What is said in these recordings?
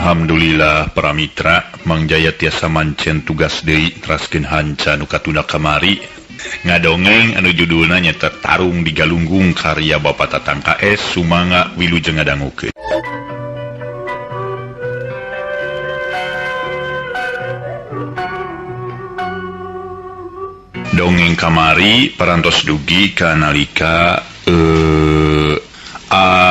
Alhamdulillah para mitra Mang Jaya tiasa mancen tugas deui teraskeun hanca nu katunda kamari ngadongeng anu judulna nyaeta Tarung di Galunggung karya Bapak Tatang KS. Sumangga wilujeng ngadangukeun. Dongeng kamari parantos dugi ka nalika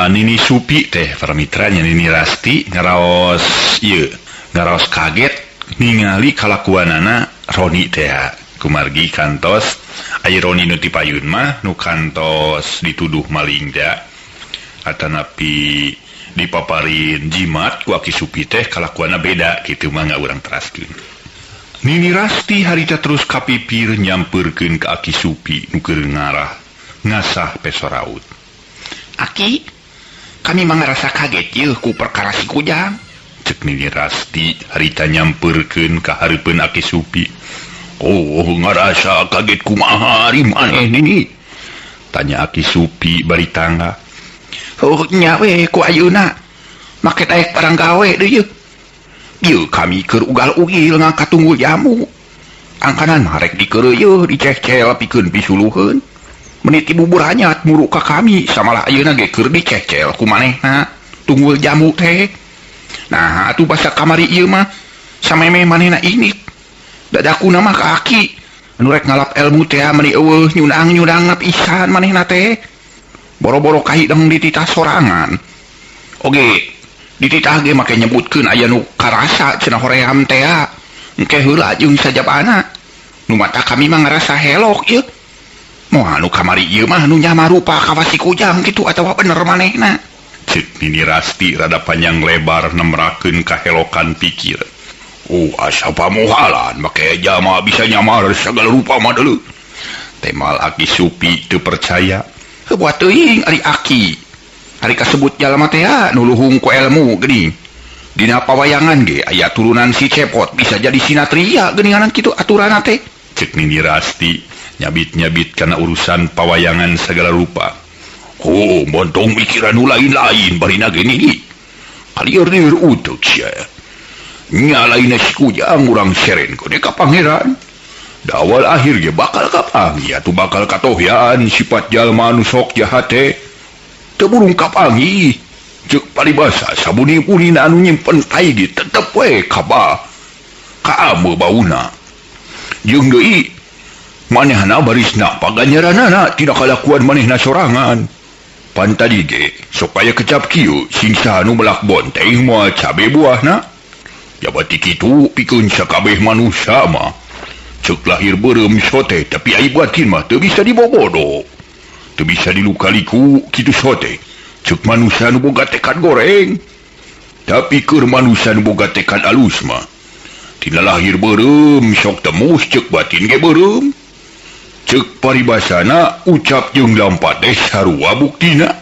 Nini Supi teh para mitranya Nini Rasti ngaraos ieu ngaraos kaget ningali kalakuanana Roni teh kumargi kantos aya Roni nu ti payun mah nu kantos dituduh maling teh atanapi dipaparin jimat ku Aki Supi teh kalakuanna beda kitu mah urang teraskeun. Nini Rasti harita terus kapipir nyampeurkeun ka Aki Supi nu keur ngarah ngasah peso raut. Aki, kami mah ngarasa kaget yeuh ku perkara si Kujang. Cek Nini Rasti harita nyampeurkeun ka hareupeun Aki Supi. Oh, ngarasa kaget kumaha ari maneh Nini? Tanya Aki Supi bari tangga. Oh, nya we ku ayeuna. Make daek barang gawe deui yeuh. Ieu kami keur ugal-ugil ngangkat tunggul jamu. Angkanan marek dikeureuyeun dicehcel pikeun pisuluheun. Meniti bubur hanyat muruk ka kami samalah ayeuna ge keur dicehcel ku manehna tunggul jamu teh. Nah, atuh basa kamari ieu mah samemeh manehna ini. Dadakuna mah ka aki anu rek ngalap ilmu teh meuni eueuh nyundang-nyundang pisan manehna teh. Boro-boro kahideng dititah sorangan. Oge, dititah ge make nyebutkeun aya nu karasa cenah hoream teh. Engke heula jeung sajabana. Nu mata kami mah ngarasa helok ieu. Moal nu kamari ieu mah nu nyamarupa ka si Kujang kitu atawa bener manehna. Cek Nini Rasti rada panjang lebar nemrakeun kahelokan pikir. Oh, asa pamohalan make jama bisa nyamar sagala rupa mah deuleu. Temal Aki Supi teu percaya. Heuh buat teuing ari Aki. Ari kasebut jalma teh nu luhung ku ilmu geuning. Dina pawayangan ge aya turunan si Cepot bisa jadi sinatria geuninganan kitu aturanna teh. Cek Nini Rasti nyabit-nyabit karena urusan pawayangan segala rupa. Oh, montong mikiran nu lain-lain barina ge nini. Kalieur-lieur uteuk sia. Nya lainna si Kujang urang seren kode ka pangeran. Da awal akhir ge bakal kapanggih atuh bakal katohyan sifat jalma anu sok jahat teh. Teu burung kapanggih. Ceuk paribasa sabuni-bunina anu nyimpen tai ge tetep we kaba. Kaameu bauna. Jeung deui manehna barisna paganjaranana tina kalakuan manehna sorangan. Pan tadi ge sok aya kecap kieu sing saha nu melak bonteng moal cabe buahna. Jabati kitu pikeun sakabeh manusia mah. Ceuk lahir beureum sote tapi ai batin mah teu bisa dibobodo. Teu bisa dilukaliku kitu sote. Ceuk manusia nu boga tekad goreng. Tapi keur manusia nu boga tekad alus mah tina lahir beureum sok temus ceuk batin ge beureum. Ceuk paribasana ucap jeung lampah teh sarua buktina.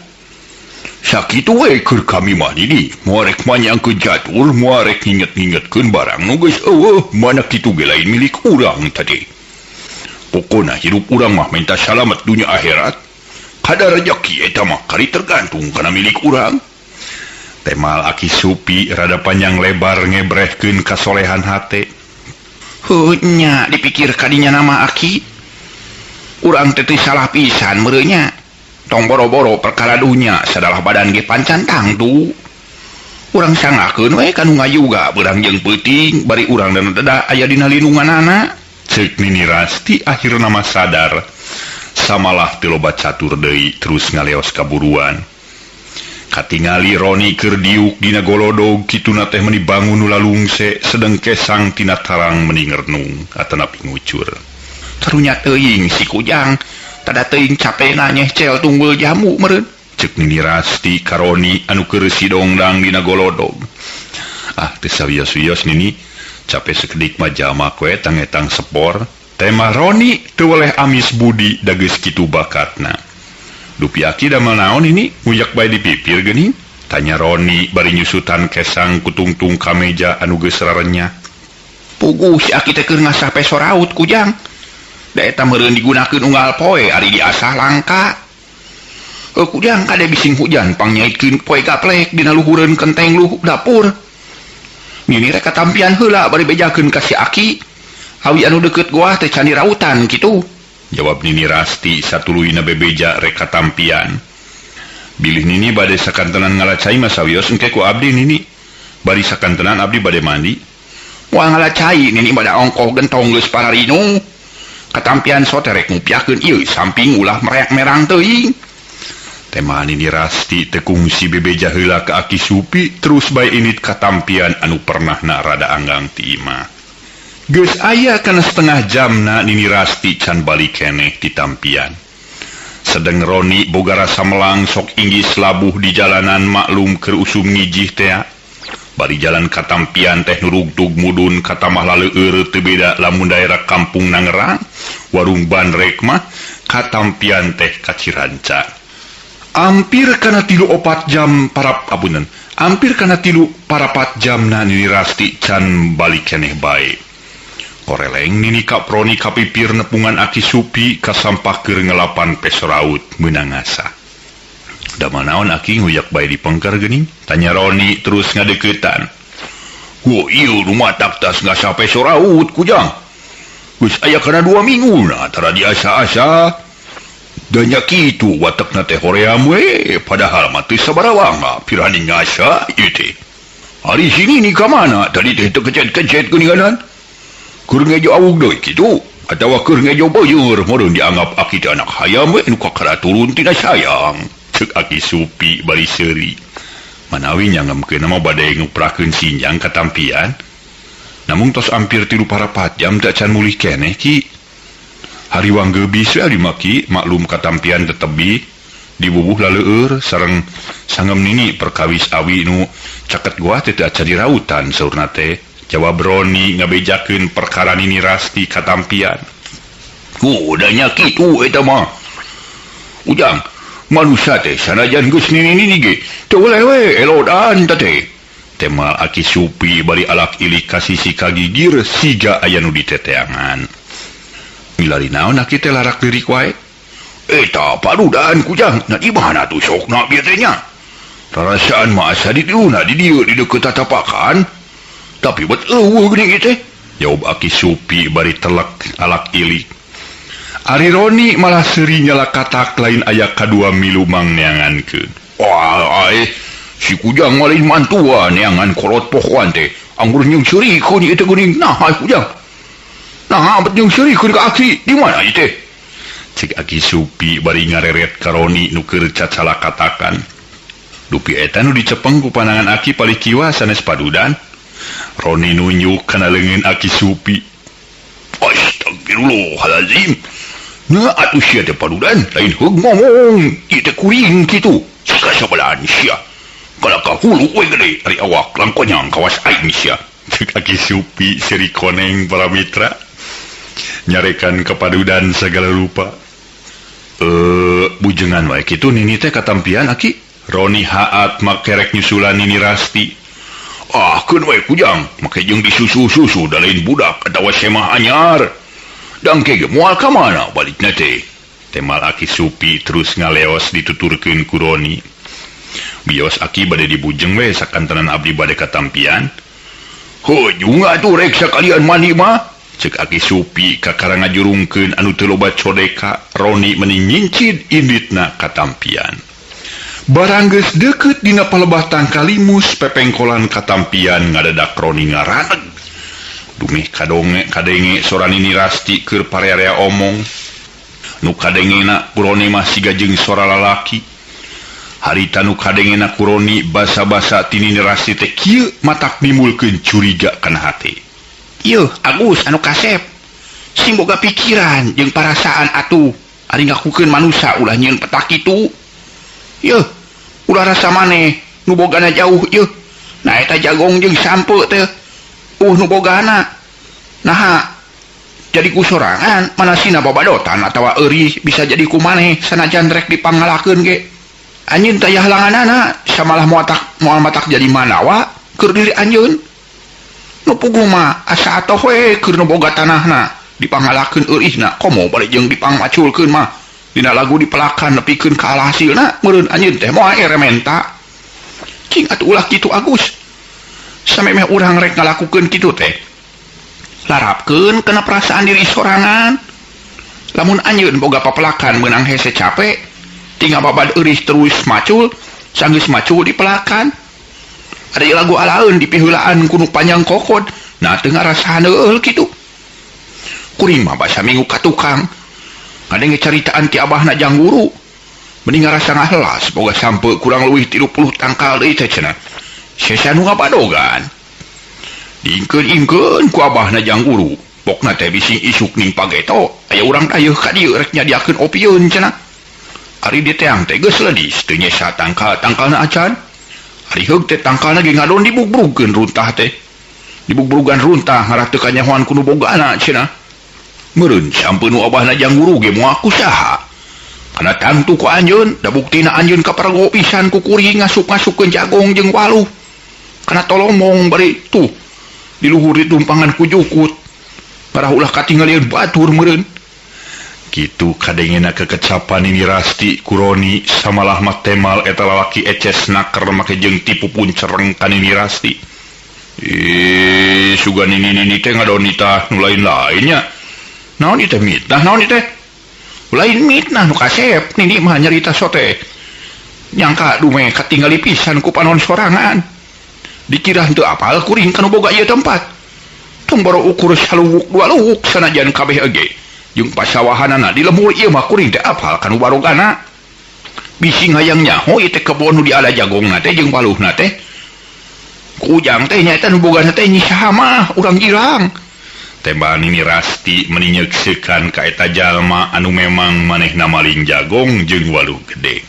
Sakitu we keur kami mah nini, moal rek manyangkeun catur, moal rek nginget-ngingetkeun barang nu geus eueuh, mana kitu ge lain milik urang tadi. Pokona hirup urang mah minta salamet dunya akhirat. Kadar rejeki eta mah kari tergantung kana milik urang. Temal Aki Supi rada panjang lebar ngebrehkeun kasolehan hate. Heuh nya dipikir kadinya nama Aki. Urang teh teu salah pisan meureunnya. Tong boro-boro perkara dunya sadalah badan ge pancan tangtu. Urang sangakeun we ka nu ngayuga beurang jeung peuting bari urang dan deda aya dina lindunganana. Ceuk Nini Rasti akhirna mah sadar. Samalah teu loba catur deui terus ngaleos kaburuan. Katingali Roni keur diuk dina golodog kituna teh meuni bangun nu lalungse sedeng kesang tina tarang meuni ngernung atanapi ngucur. Karunya teuing si Kujang tada teuing capena nyehcel tunggul jamu meureun. Ceuk Nini Rasti ka Roni anu keur sidongdang dina golodog. Ah teu sawios-wios Nini cape sakedik mah jamak we tangetang sepor. Tema Roni teu weleh amis budi da geus kitu bakatna. Dupi aki damel naon ini nguyak bae di pipir geuning? Tanya Roni bari nyusutan kesang kutungtung ka meja anu geus rarenyah. Puguh si aki teh keur ngasah peso raut Kujang. Da eta meureun digunakeun unggal poe ari diasah langka. Heuh Kujang kade bising hujan pangnyahitkeun poe gaplek dina luhureun kenteng luh dapur. Nini rek katampian heula bari bejakeun ka si Aki. Awi anu deukeut goah teh can dirautan kitu. Jawab Nini Rasti satuluyna bebeja rek katampian. Bilih Nini bade sakantenan ngala cai mah sawios engke ku abdi Nini. Bari sakantenan abdi bade mandi. Moal ngala cai Nini bada ongkoh gentong geus pararinu. Katampian sote rek ngupiakeun ieu samping ulah mereak merang teuing. Tema Nini Rasti teu kungsi bebeja heula ka Aki Supi terus bae init katampian anu pernahna rada anggang ti imah. Geus aya kana setengah jamna Nini Rasti can balik keneh ti tampian. Sedeng Roni boga rasa melang sok inggis labuh di jalanan maklum keur usum ngijih tea. Bari jalan katampian teh nurugtug mudun katamah laleueur teu beda lamun daerah kampung Nangerang, warung bandrek mah katampian teh ka Ciranca. Ampir kana 3-4 jam parap abunan. Ampir kana 3-4 jamna Nini Rasti can balik keneh bae. Koreleng Nini kaproni kapipir nepungan Aki Supi kasampah keur ngelapan peso raut meunang ngasah. Da naon Aki nguyak bae di pengker geuning? Tanya Roni terus ngadeuketan. Wo ieu rumah tak tas ngasah peso raut kujang. Geus aya kana 2 minggu na tara diasa-asa. Danya kitu watekna teh hoream we padahal mah teu sabarawanga pirani ngasa ieu teh. Ari sini ni ka mana tadi teh teu kecet-kecet geuninganan. Keur ngejo awug deui kitu atawa keur ngejo beueur meureun dianggap aki teh anak hayam we nu kakara turun tina sayang. Ceuk Aki Supi bari seuri. Manawi nyangemkeun mah bade nguprakeun sinjang katampian. Namun tos ampir 3-4 jam teh can mulih keneh ki. Hariwang geubis we ari maki maklum katampian tetebi dibubuh laleueur sareng sangem Nini perkawis awi nu caket goah teh teu acan dirautan saurna teh. Jawab Roni ngabejakeun perkara Nini Rasti katampian. Oh, da nya kitu eta mah. Ujang, manusia teh sanajan geus nini-nini ge teu boleh we elodan teh. Temal Aki Supi bari alak ilik ka sisi kagigir siga aya nu diteteangan. Milari naon aki teh larak lirik wae? Eta padudan kujang, na di mana tuh sokna bieu teh nya? Rarasaan mah asa di dieu di dieu di deukeut tatapakan. Tapi bet eueuh geuning ieu teh. Jawab Aki Supi bari telek alak ilik. Ari Roni malah seuri nyalakatak lain aya kadua milu mang neangankeun. Wah, ai si kujang mah lain mantua neangan kolot pohoan teh. Anggur nyung seurikeun ieu teh geuning. Nah, ai kujang. Nah, bet nyung seurikeun ka aki. Di mana ieu teh? Cek Aki Supi bari ngareret ka Roni nu keur cacalakatakan. Dupi eta nu dicepeng ku panangan Aki palih kiwa sanes padudan. Roni nunjuk kana leungeun Aki Supi. Astagfirullahalazim. Nah, atuh sia teh padudan lain heug ngomong. Ieu teh kuring kitu. Sakasabalahan sia. Kalau ka hulu we gede ari awak langkonyang kawas aing sia. Cek Aki Supi seuri koneng para mitra. Nyarekan kepadudan segala rupa. Bujengan wae kitu Nini teh katampian Aki. Roni haat makerek nyusulan Nini Rasti. Ah, keun we kujang, make jeung disusu-susu da lain budak atawa semah anyar. Dangke ge moal ka mana balikna teh. Temal Aki Supi terus ngaleos dituturkeun ku Roni. Bios Aki bade dibujeng we sakantenan abdi bade katampian. Heuh, junga atuh rek sakalian mandi mah. Cek Aki Supi kakara ngajurungkeun anu teu loba codeka. Roni meni nyincid inditna katampian. Barang geus deukeut dina palebah tangkalimus pepengkolan katampian ngadadak Roni ngaraneg. Dumeh kadonge kadenge sora Nini Rasti keur parearea omong. Nu kadengena ku Roni mah siga jeung sora lalaki. Harita nu kadengena ku Roni basa-basa ti Nini Rasti teh kieu matak nimbulkeun curiga kana hate. Ieu Agus anu kasep. Sing boga pikiran jeung parasaan atuh ari ngakukeun manusa ulah nyieun petak kitu. Ieu ulah rasa maneh nu bogana jauh ieu. Nah eta jagong jeung sampe teh nu bogana. Naha jadi ku sorangan mana sina babadotan atawa eurih bisa jadi ku maneh sanajan rek dipangalakeun ge. Anjeun teh halanganana samalah moal matak jadi manawa keur diri anjeun. Nu puguh mah asa atoh we keur nu boga tanahna dipangalakeun eurihna komo bari jeung dipangmaculkeun mah dina lagu dipelakan nepikeun ka alhasilna meureun anjeun teh moal erementa. Cing atuh ulah kitu Agus. Samemeh urang rek ngalakukeun kitu teh. Larapkeun kana perasaan diri sorangan. Lamun anjeun boga papelakan meunang hese capek, tinggal babad eurih terus macul, sanggeus macul dipelakan. Ari lagu alaeun dipiheulaan ku nu panjang kokod, nah teu ngarasaan heueul kitu. Kuring mah basa minggu ka tukang. Ngadenge caritaan ti abahna jang guru. Mending ngarasa ngahelas boga sampe kurang leuwih 30 tangkal deui teh cenah. Sesa nu ngabadogan. Diingkeun-ingkeun ku abahna jang guru. Pokna teh bising isuk ning pageto, aya urang dayeuh ka dieu rek nyadiakeun opieun cenah. Ari diteang teh geus ledis teu nyesa tangkal-tangkalna acan. Ari heug teh tangkalna ge ngadon dibugbrugeun runtah teh. Dibugbrugan runtah ngarah teu kanyahoan ku nu bogana cenah. Meureun sampeun nu abahna jang guru ge moal ku saha. Kana tangtu ku anjeun, da buktina anjeun kapergo pisan ku kuring ngasup-ngasupkeun jagong jeung waluh. Kana tolomong bari tuh di luhur ditumpangan ku jukut. Parah ulah katinggalian batur meureun. Kitu kadengena kekecapan Nini Rasti ku Roni samalah mah temal eta lalaki eces naker make jeung tipu puncereng ka Nini Rasti. Ih, sugan nini nini teh ngadonita nu lain-lainnya. Naon ieu teh mitnah naon ieu teh? Lain mitnah nu kasep nini mah nyarita sote. Nyangka dume katingali pisan ku panon sorangan. Dikira henteu apal kuring kanu boga ieu tempat. Tong boro ukur saluwuk dua luwuk sanajan kabeh oge. Jeung pasawahanana di lembur ieu mah kuring teh apal kanu barogana. Bisi hayang nyaho ieu teh kebon nu diala jagongna teh jeung waluhna teh. Ku ujang teh nyaeta nu bogana teh nyi saha mah urang girang. Tembal Nini Rasti meni nyeuksekan ka eta jalma anu memang manehna maling jagong jeung waluh gede.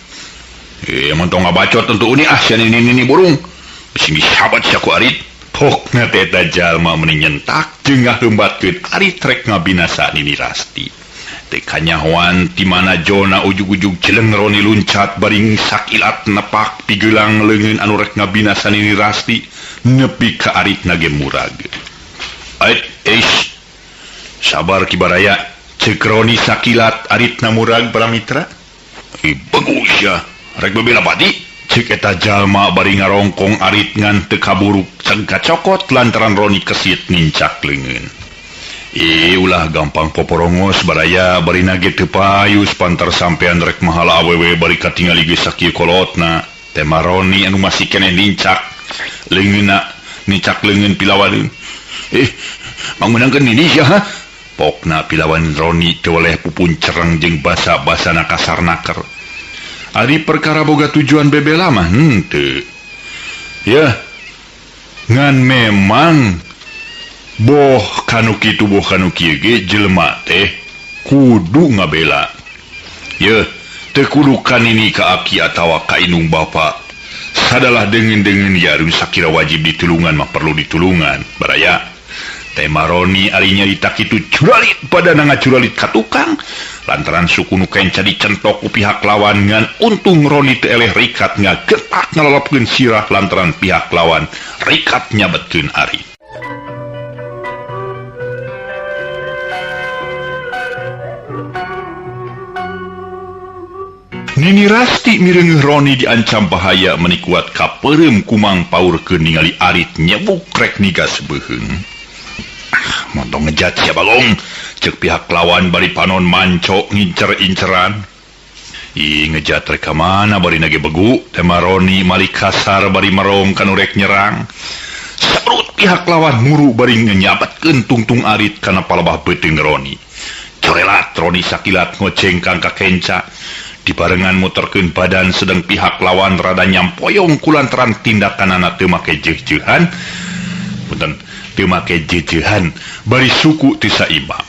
Mun tong ngabacot tentu uni ah sia nini nini burung. Bisi disabat sia ku arit. Pokna teh eta jalma meni nyentak jeung ngaheumbatkeun arit rek ngabinasa Nini Rasti. Teu kanyahoan ti mana jona ujug-ujug celeng Roni luncat baring sakilat nepak pigelang leungeun anu rek ngabinasa Nini Rasti nepi ka aritna ge murag. Ait eish sabar Ki Baraya ceuk Roni sakilat aritna murag para mitra. Bagus ya rek bebela pati. Cek eta jalma bari ngarongkong arit ngan teu kaburuk ceg kacokot lantaran Roni kesit nincak leungeun. Ulah gampang poporongos baraya bari nage teu payus pantar sampean rek mahala awewe bari katingali geus sakieu kolotna. Tema Roni anu masih keneh nincak leungeunna nincak leungeun pilawan. Mangunangkeun nini sia ha? Pokna pilawan Roni teu weleh pupuncereng jeung basa-basana kasar naker. Ari perkara boga tujuan bebela mah henteu. Ya. Ngan memang boh kanu kitu boh kanu kieu ge jelema teh kudu ngabela. Yeuh, teu kudu kanini ka aki atawa ka indung bapa. Sadalah deungeun-deungeun yarun sakira wajib ditulungan mah perlu ditulungan. Baraya. Tema Roni ari nyarita kitu curalit badana ngacuralit ka tukang lantaran suku nu kenca dicentok ku pihak lawan ngan untung Roni teu eleh rikat ngagetak ngalolopkeun sirah lantaran pihak lawan rikat nyabetkeun ari. Nini Rasti mireungeuh Roni diancam bahaya meni kuat kapeureum kumang paurkeun ningali arit nyebuk rek nigas beuheung. Montong ngejat sia balong cek pihak lawan bari panon manco ngincer-inceran. Ih ngejat rek ka mana bari nage begu tema Roni malik kasar bari merong kanu rek nyerang. Sabrut pihak lawan muru bari nyabatkeun tungtung arit kana palebah beuteung Roni. Corelat Roni sakilat ngoceng kang ka kenca. Dibarengan muterkeun badan sedang pihak lawan rada nyampoyong kulantaran tindakanana teu make jeuh-jeuhan. Punten teu make jeuh-jeuhan bari suku teu saimbang.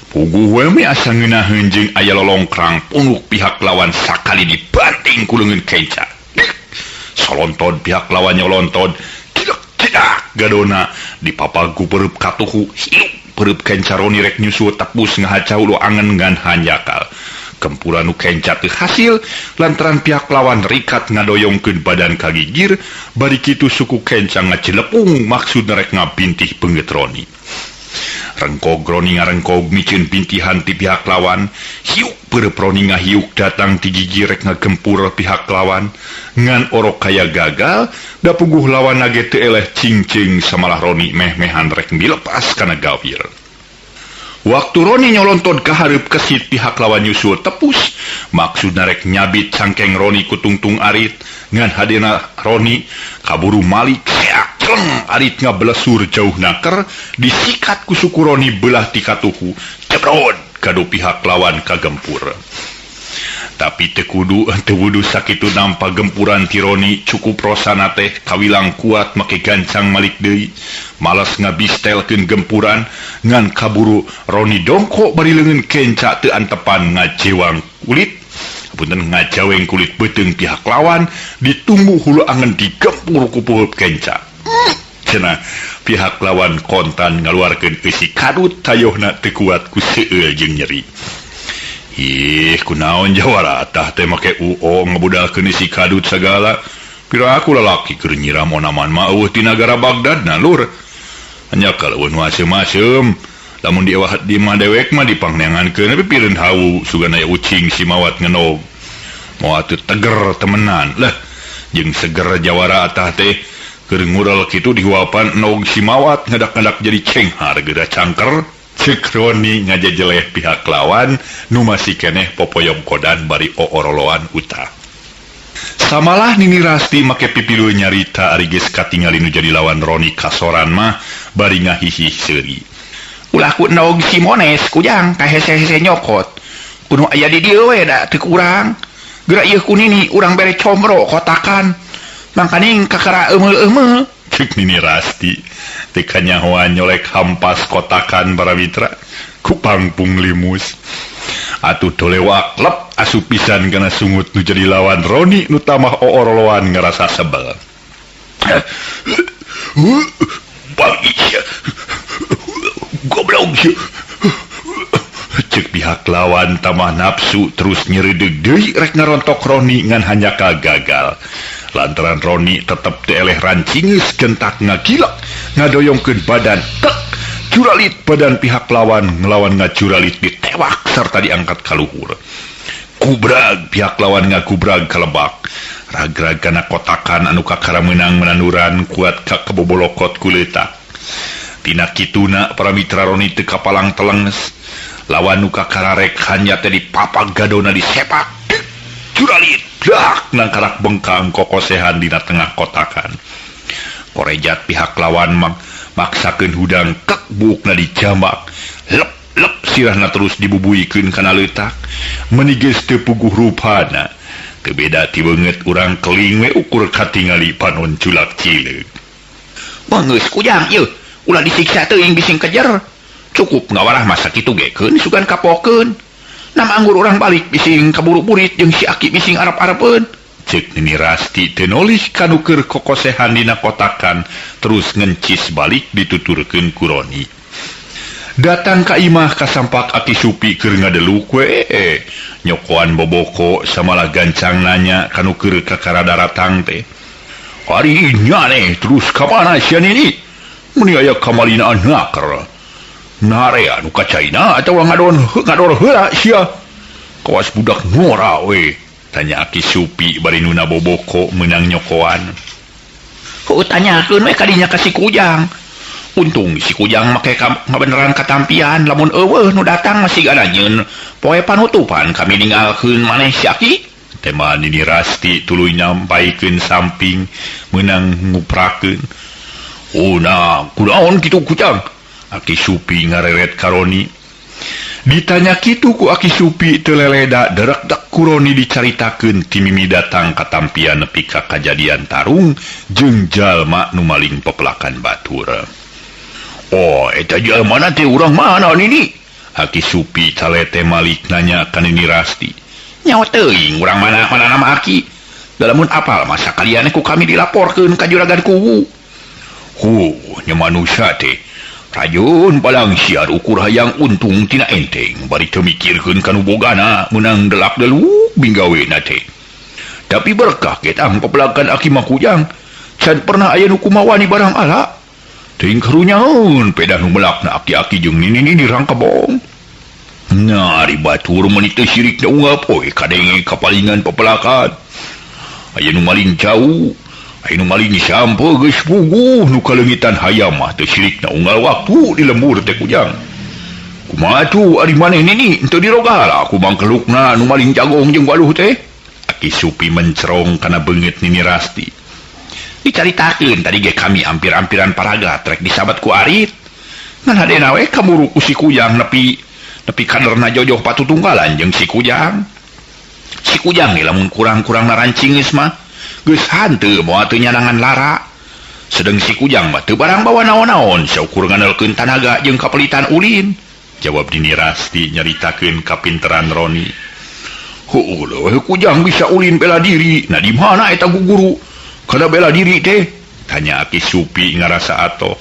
Puguh we me asa ngeunaheun jeung aya lolongkrang punuk pihak lawan sakali dibanting ku leungeun kenca. Solontod pihak lawan nyolontod tidak gadona dipapag ku pereup katuhu hirup pereup kenca Roni rek nyusul tepus ngahaca hulu angen ngan hanjakal. Kempuran nu kenca teu hasil lantaran pihak lawan rikat ngadoyongkeun badan ka gigir bari kitu suku kenca ngacilepung maksudna rek ngabintih beungeut Roni. Rengkog Roni ngarengkog miceun pintihan ti pihak lawan. Hiuk peureub Roni ngahiuk datang ti gigi rek ngagempur pihak lawan. Ngan orok kaya gagal da puguh lawan ge teu eleh cingcing samalah Roni meh-mehan rek milepas kana gawir. Waktu Roni nyolonton ka hareup kesit pihak lawan nyusul tepus. Maksudna rek nyabit cangkeng Roni ku tungtung arit. Ngan hadena Roni kaburu malik seak cleng arit ngabelesur jauh naker disikat ku suku Roni belah ti katuhu. Cebrod kadu pihak lawan kagempur. Tapi teu kudu teu wudu sakitu nampa gempuran ti Roni cukup rosana teh kawilang kuat make gancang malik deui. Malas ngabistelkeun gempuran ngan kaburu Roni dongkok bari leungeun kenca teu antepan ngajewang kulit. Punten ngajaweng kulit beuteung pihak lawan ditumbuh hulu angen digempur ku puheup kenca. Cenah pihak lawan kontan ngaluarkeun eusi kadut tayohna teu kuat ku seueul jeung nyeri. Ih, kunaon jawara tah teh make UO ngabudalkeun isi kadut sagala. Pira aku lalaki keur nyiram onaman mah eueuh ti nagara Bagdad na lur. Hanya kalau nu asem-asem lamun diewah di mah dewek mah dipangneangankeun tapi pireun hawu sugan aya ucing si mawat ngenog. Moal teu teger temenan lah jeung seger jawara atah teh keur ngurel kitu dihuapan nog si mawat ngadak-ngadak jadi cenghar geura cangker. Cek Roni ngajejeleh pihak lawan nu masih keneh popoyong kodan bari ooroloan utah. Samalah Nini Rasti make pipilu nyarita ari geus katingali nu jadi lawan Roni kasoran mah bari ngahihih seuri. Ulah ku nog si Mones kujang kahese-hese nyokot. Kudu aya di dieu we da teu kurang. Geura ieu ku Nini urang bere comro kotakan. Mangkaning kakara eumeuh-eumeuh. Cek Nini Rasti teu kanyahoan nyolek hampas kotakan para mitra ku pangpung limus. Atuh dolewak lep asup pisan kana sungut nu jadi lawan Roni nu tamah ooroloan ngarasa sebel. Bagi sia. Goblok sia. Cek pihak lawan tamah nafsu terus nyeredeg deui rek ngarontok Roni ngan hanjakal gagal. Lantaran Roni tetep teu eleh rancingeus gentak ngagilak ngadoyongkeun badan tek juralit badan pihak lawan ngelawan ngajuralit ditewak serta diangkat ka luhur. Kubrag pihak lawan ngakubrag kalebak. Ragrag kana kotakan anu kakara meunang menanuran kuat ka kebobolokot kuleutak. Tina kituna para mitra Roni teu kapalang telenges. Lawan nu kakararek hanya teh dipapag gadona disepak. Juralit dak nangkarak bengkang kokosehan dina tengah kotakan. Korejat pihak lawan maksakeun hudang kek buukna dijamak. Lep lep sirahna terus dibubuikeun kana leutak. Meuni geus teu puguh rupana. Teu beda ti beungeut urang keling we ukur katingali panon culak cileuk. Geus kujang ieu ulah disiksa teuing bising kejer. Cukup ngawarah masa kitu ge keun sugan kapokeun. Nam anggur urang balik bising kaburu burit jeung si Aki bising arep-arepeun. Cek Nini Rasti teu nolih kanu keur kokosehan dina kotakan terus ngencis balik dituturkeun ku Roni. Datang ka imah kasampak Aki Supi keur ngadeluk we nyokoan boboko samalah gancang nanya kanu keur kakara daratang teh. Ari nya neh terus ka mana sia Nini? Meuni aya kamalina naker. Narea nu ka China atawa ngador heula sia. Kawas budak ngora we. Tanya Aki Supi bari nuna boboko meunang nyokoan. Heuh tanyakeun we kadinya ka si Kujang. Untung si Kujang make ngabeneran katampian lamun eueuh nu datang masih gana nyeun poe panutupan kami ninggalkeun maneh si Aki. Tema Nini Rasti tuluy nyampaikeun samping meunang nguprakeun. Oh nah, kunaon kitu Kujang? Aki Supi ngareret ka Roni. Ditanya kitu ku Aki Supi teu leleda derekdek ku Roni dicaritakeun ti mimi datang katampian nepi ka kajadian tarung jeung jalma nu maling pepelakan batur. Oh, eta jalma teh urang mana Nini? Aki Supi calete malik nanya ka Nini Rasti. Nyawa teuing urang mana-mana nama Aki. Da lamun apal masa kalian ku kami dilaporkeun ka juragan kuwu. Huh, nya manusia teh. Rajun palang siar ukur hayang untung tina enteng bari teu mikirkeun kanu bogana meunang delak deluk binggawena teh. Tapi berkah ketang pepelakan Aki mah Kujang. Can pernah aya nu kumawani barang ala. Teuing karunyaeun pedah nu melakna aki-aki jeung nini-nini rangkebong. Nah, ari batur meuni teu sirik da unggal poe kadenge kapalingan pepelakan. Aya nu maling cau, aya nu maling sampo geus puguh nu kaleungitan hayam mah teu sirikna unggal waktu di lembur teh kujang. Kumaha tuh ari maneh nini teu dirogala ku mangkelukna nu maling jagong jeung waluh teh. Aki Supi mencerong kana beungeut Nini Rasti. Dicaritakeun tadi ge kami ampir-ampiran paraga trek disabat ku Arit. Ngan hadena we kamuru ku si Kujang nepi nepi kaderna jojoh patutunggalan jeung si Kujang. Si Kujang ge lamun kurang-kurang narancing geus mah geus hanteu moal teu nyanangan lara. Sedeng si Kujang mah teu barang bawa naon-naon saukur ngandalkeun tanaga jeung kapelitan ulin. Jawab Nini Rasti nyaritakeun kapinteran Roni. Heueuh leuwih Kujang bisa ulin bela diri. Nah di mana eta guru kana bela diri teh? Tanya Aki Supi ngarasa atoh.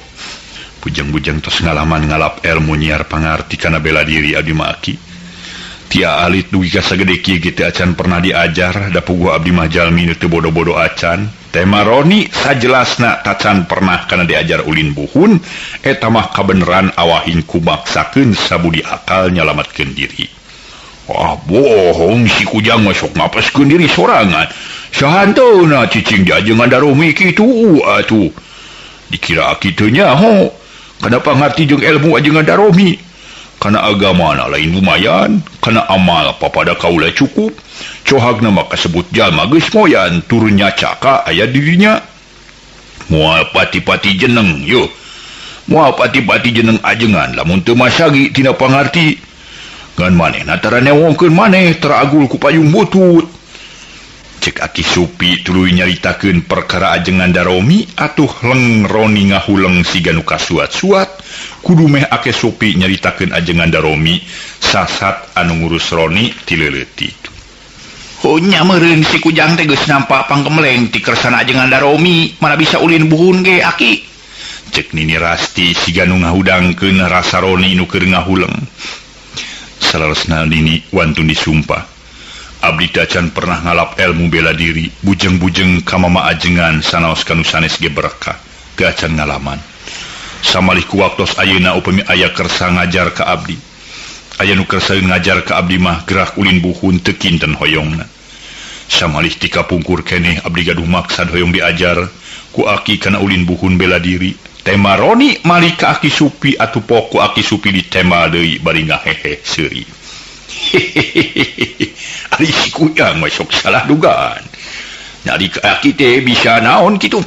Bujang-bujang tos ngalaman ngalap ilmu nyiar pangarti kana bela diri abdi mah aki. Tia alit dugi ka sagede kieu ge teu acan pernah diajar da puguh abdi mah jalmi nu teu bodo-bodo acan. Tema Roni sajelasna tacan pernah kana diajar ulin buhun eta mah kabeneran awahing kumaksakeun sabudi akal nyalamatkeun diri. Wah bohong si Kujang mah sok ngapeskeun diri sorangan. Sahanteuna cicing diajengan Daromi kitu atuh. Dikira aki teu nyaho. Kana pangarti jeung ilmu ajengan Daromi. Kana agama na lain lumayan, kana amal papada kaula cukup. Cohagna mah kasebut jalma geus moyan turun nyacaka aya dirinya. Moal pati-pati jeneng yo. Moal pati-pati jeneng ajengan lamun teu masagi tina pangarti. Ngan manehna tara newongkeun maneh tara agul ku payung butut. Cek Aki Supi tuluy nyaritakeun perkara ajengan Daromi atuh leng Roni ngahuleng siga nu kasuat-suat kudu meh Aki Supi nyaritakeun ajengan Daromi sasat anu ngurus Roni ti leutik. Oh nya meureun si Kujang teh geus nampak pangkemeleng ti kersana ajengan Daromi mana bisa ulin buhun ge aki. Cek Nini Rasti siga nu ngahudangkeun rasa Roni nu keur ngahuleng. Saleresna Nini wantun disumpah. Abdi tacan pernah ngalap ilmu bela diri, bujeng-bujeng ka mama ajengan sanaos kanu sanes ge berkah, teu acan ngalaman. Samalih ku waktos ayeuna upami aya kersa ngajar ka abdi. Aya nu kersa ngajar ka abdi mah gerak ulin buhun teu kinten hoyongna. Samalih ti kapungkur keneh abdi gaduh maksad hoyong diajar ku aki kana ulin buhun bela diri. Tema Roni malik ka Aki Supi atuh pok ku Aki Supi ditema deui bari ngahehe seuri. Hehehe. Ari si Kujang mah sok salah dugaan. Nyari ka aki teh bisa naon kitu.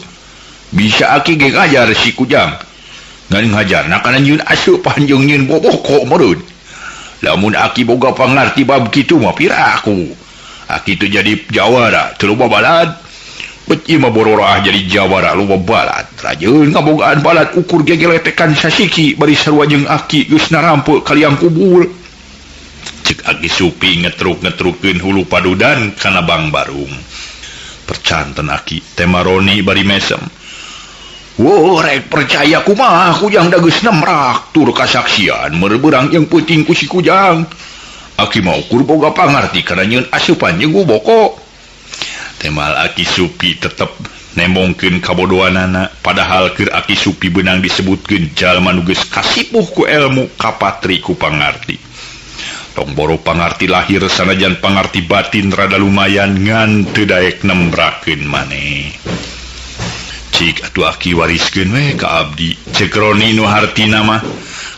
Bisa aki ge ngajar si Kujang. Ngan ngajarna kana nyieun asupan jeung nyieun boboko meureun. Lamun aki boga pangarti bab kitu mah piraku. Aki teu jadi jawara, teu loba balad. Bet ieu mah bororah jadi jawara loba balad. Rajeun ngabogaan balad ukur gegeletekan sasiki bari sarua jeung aki geus narampe kaliang kubur. Cek Aki Supi ngetruk-ngetrukeun hulu padudan kana Bang Barung. Percanten aki tema Roni bari mesem. Wo rek percaya kumaha Kujang da geus nemrak tur kasaksian meurbeurang jeung peuting ku si Kujang. Aki mah ukur boga pangarti kana nyieun asupan jeung boko. Temal Aki Supi tetep nembongkeun kabodohanana padahal keur Aki Supi beunang disebutkeun jalma nu geus kasipuh ku elmu kapatri ku pangarti. Tong boro pangarti lahir sanajan pangarti batin rada lumayan ngan teu daek nembrakeun maneh. Cik atuh aki wariskeun we ka abdi. Cek Roni nu hartina mah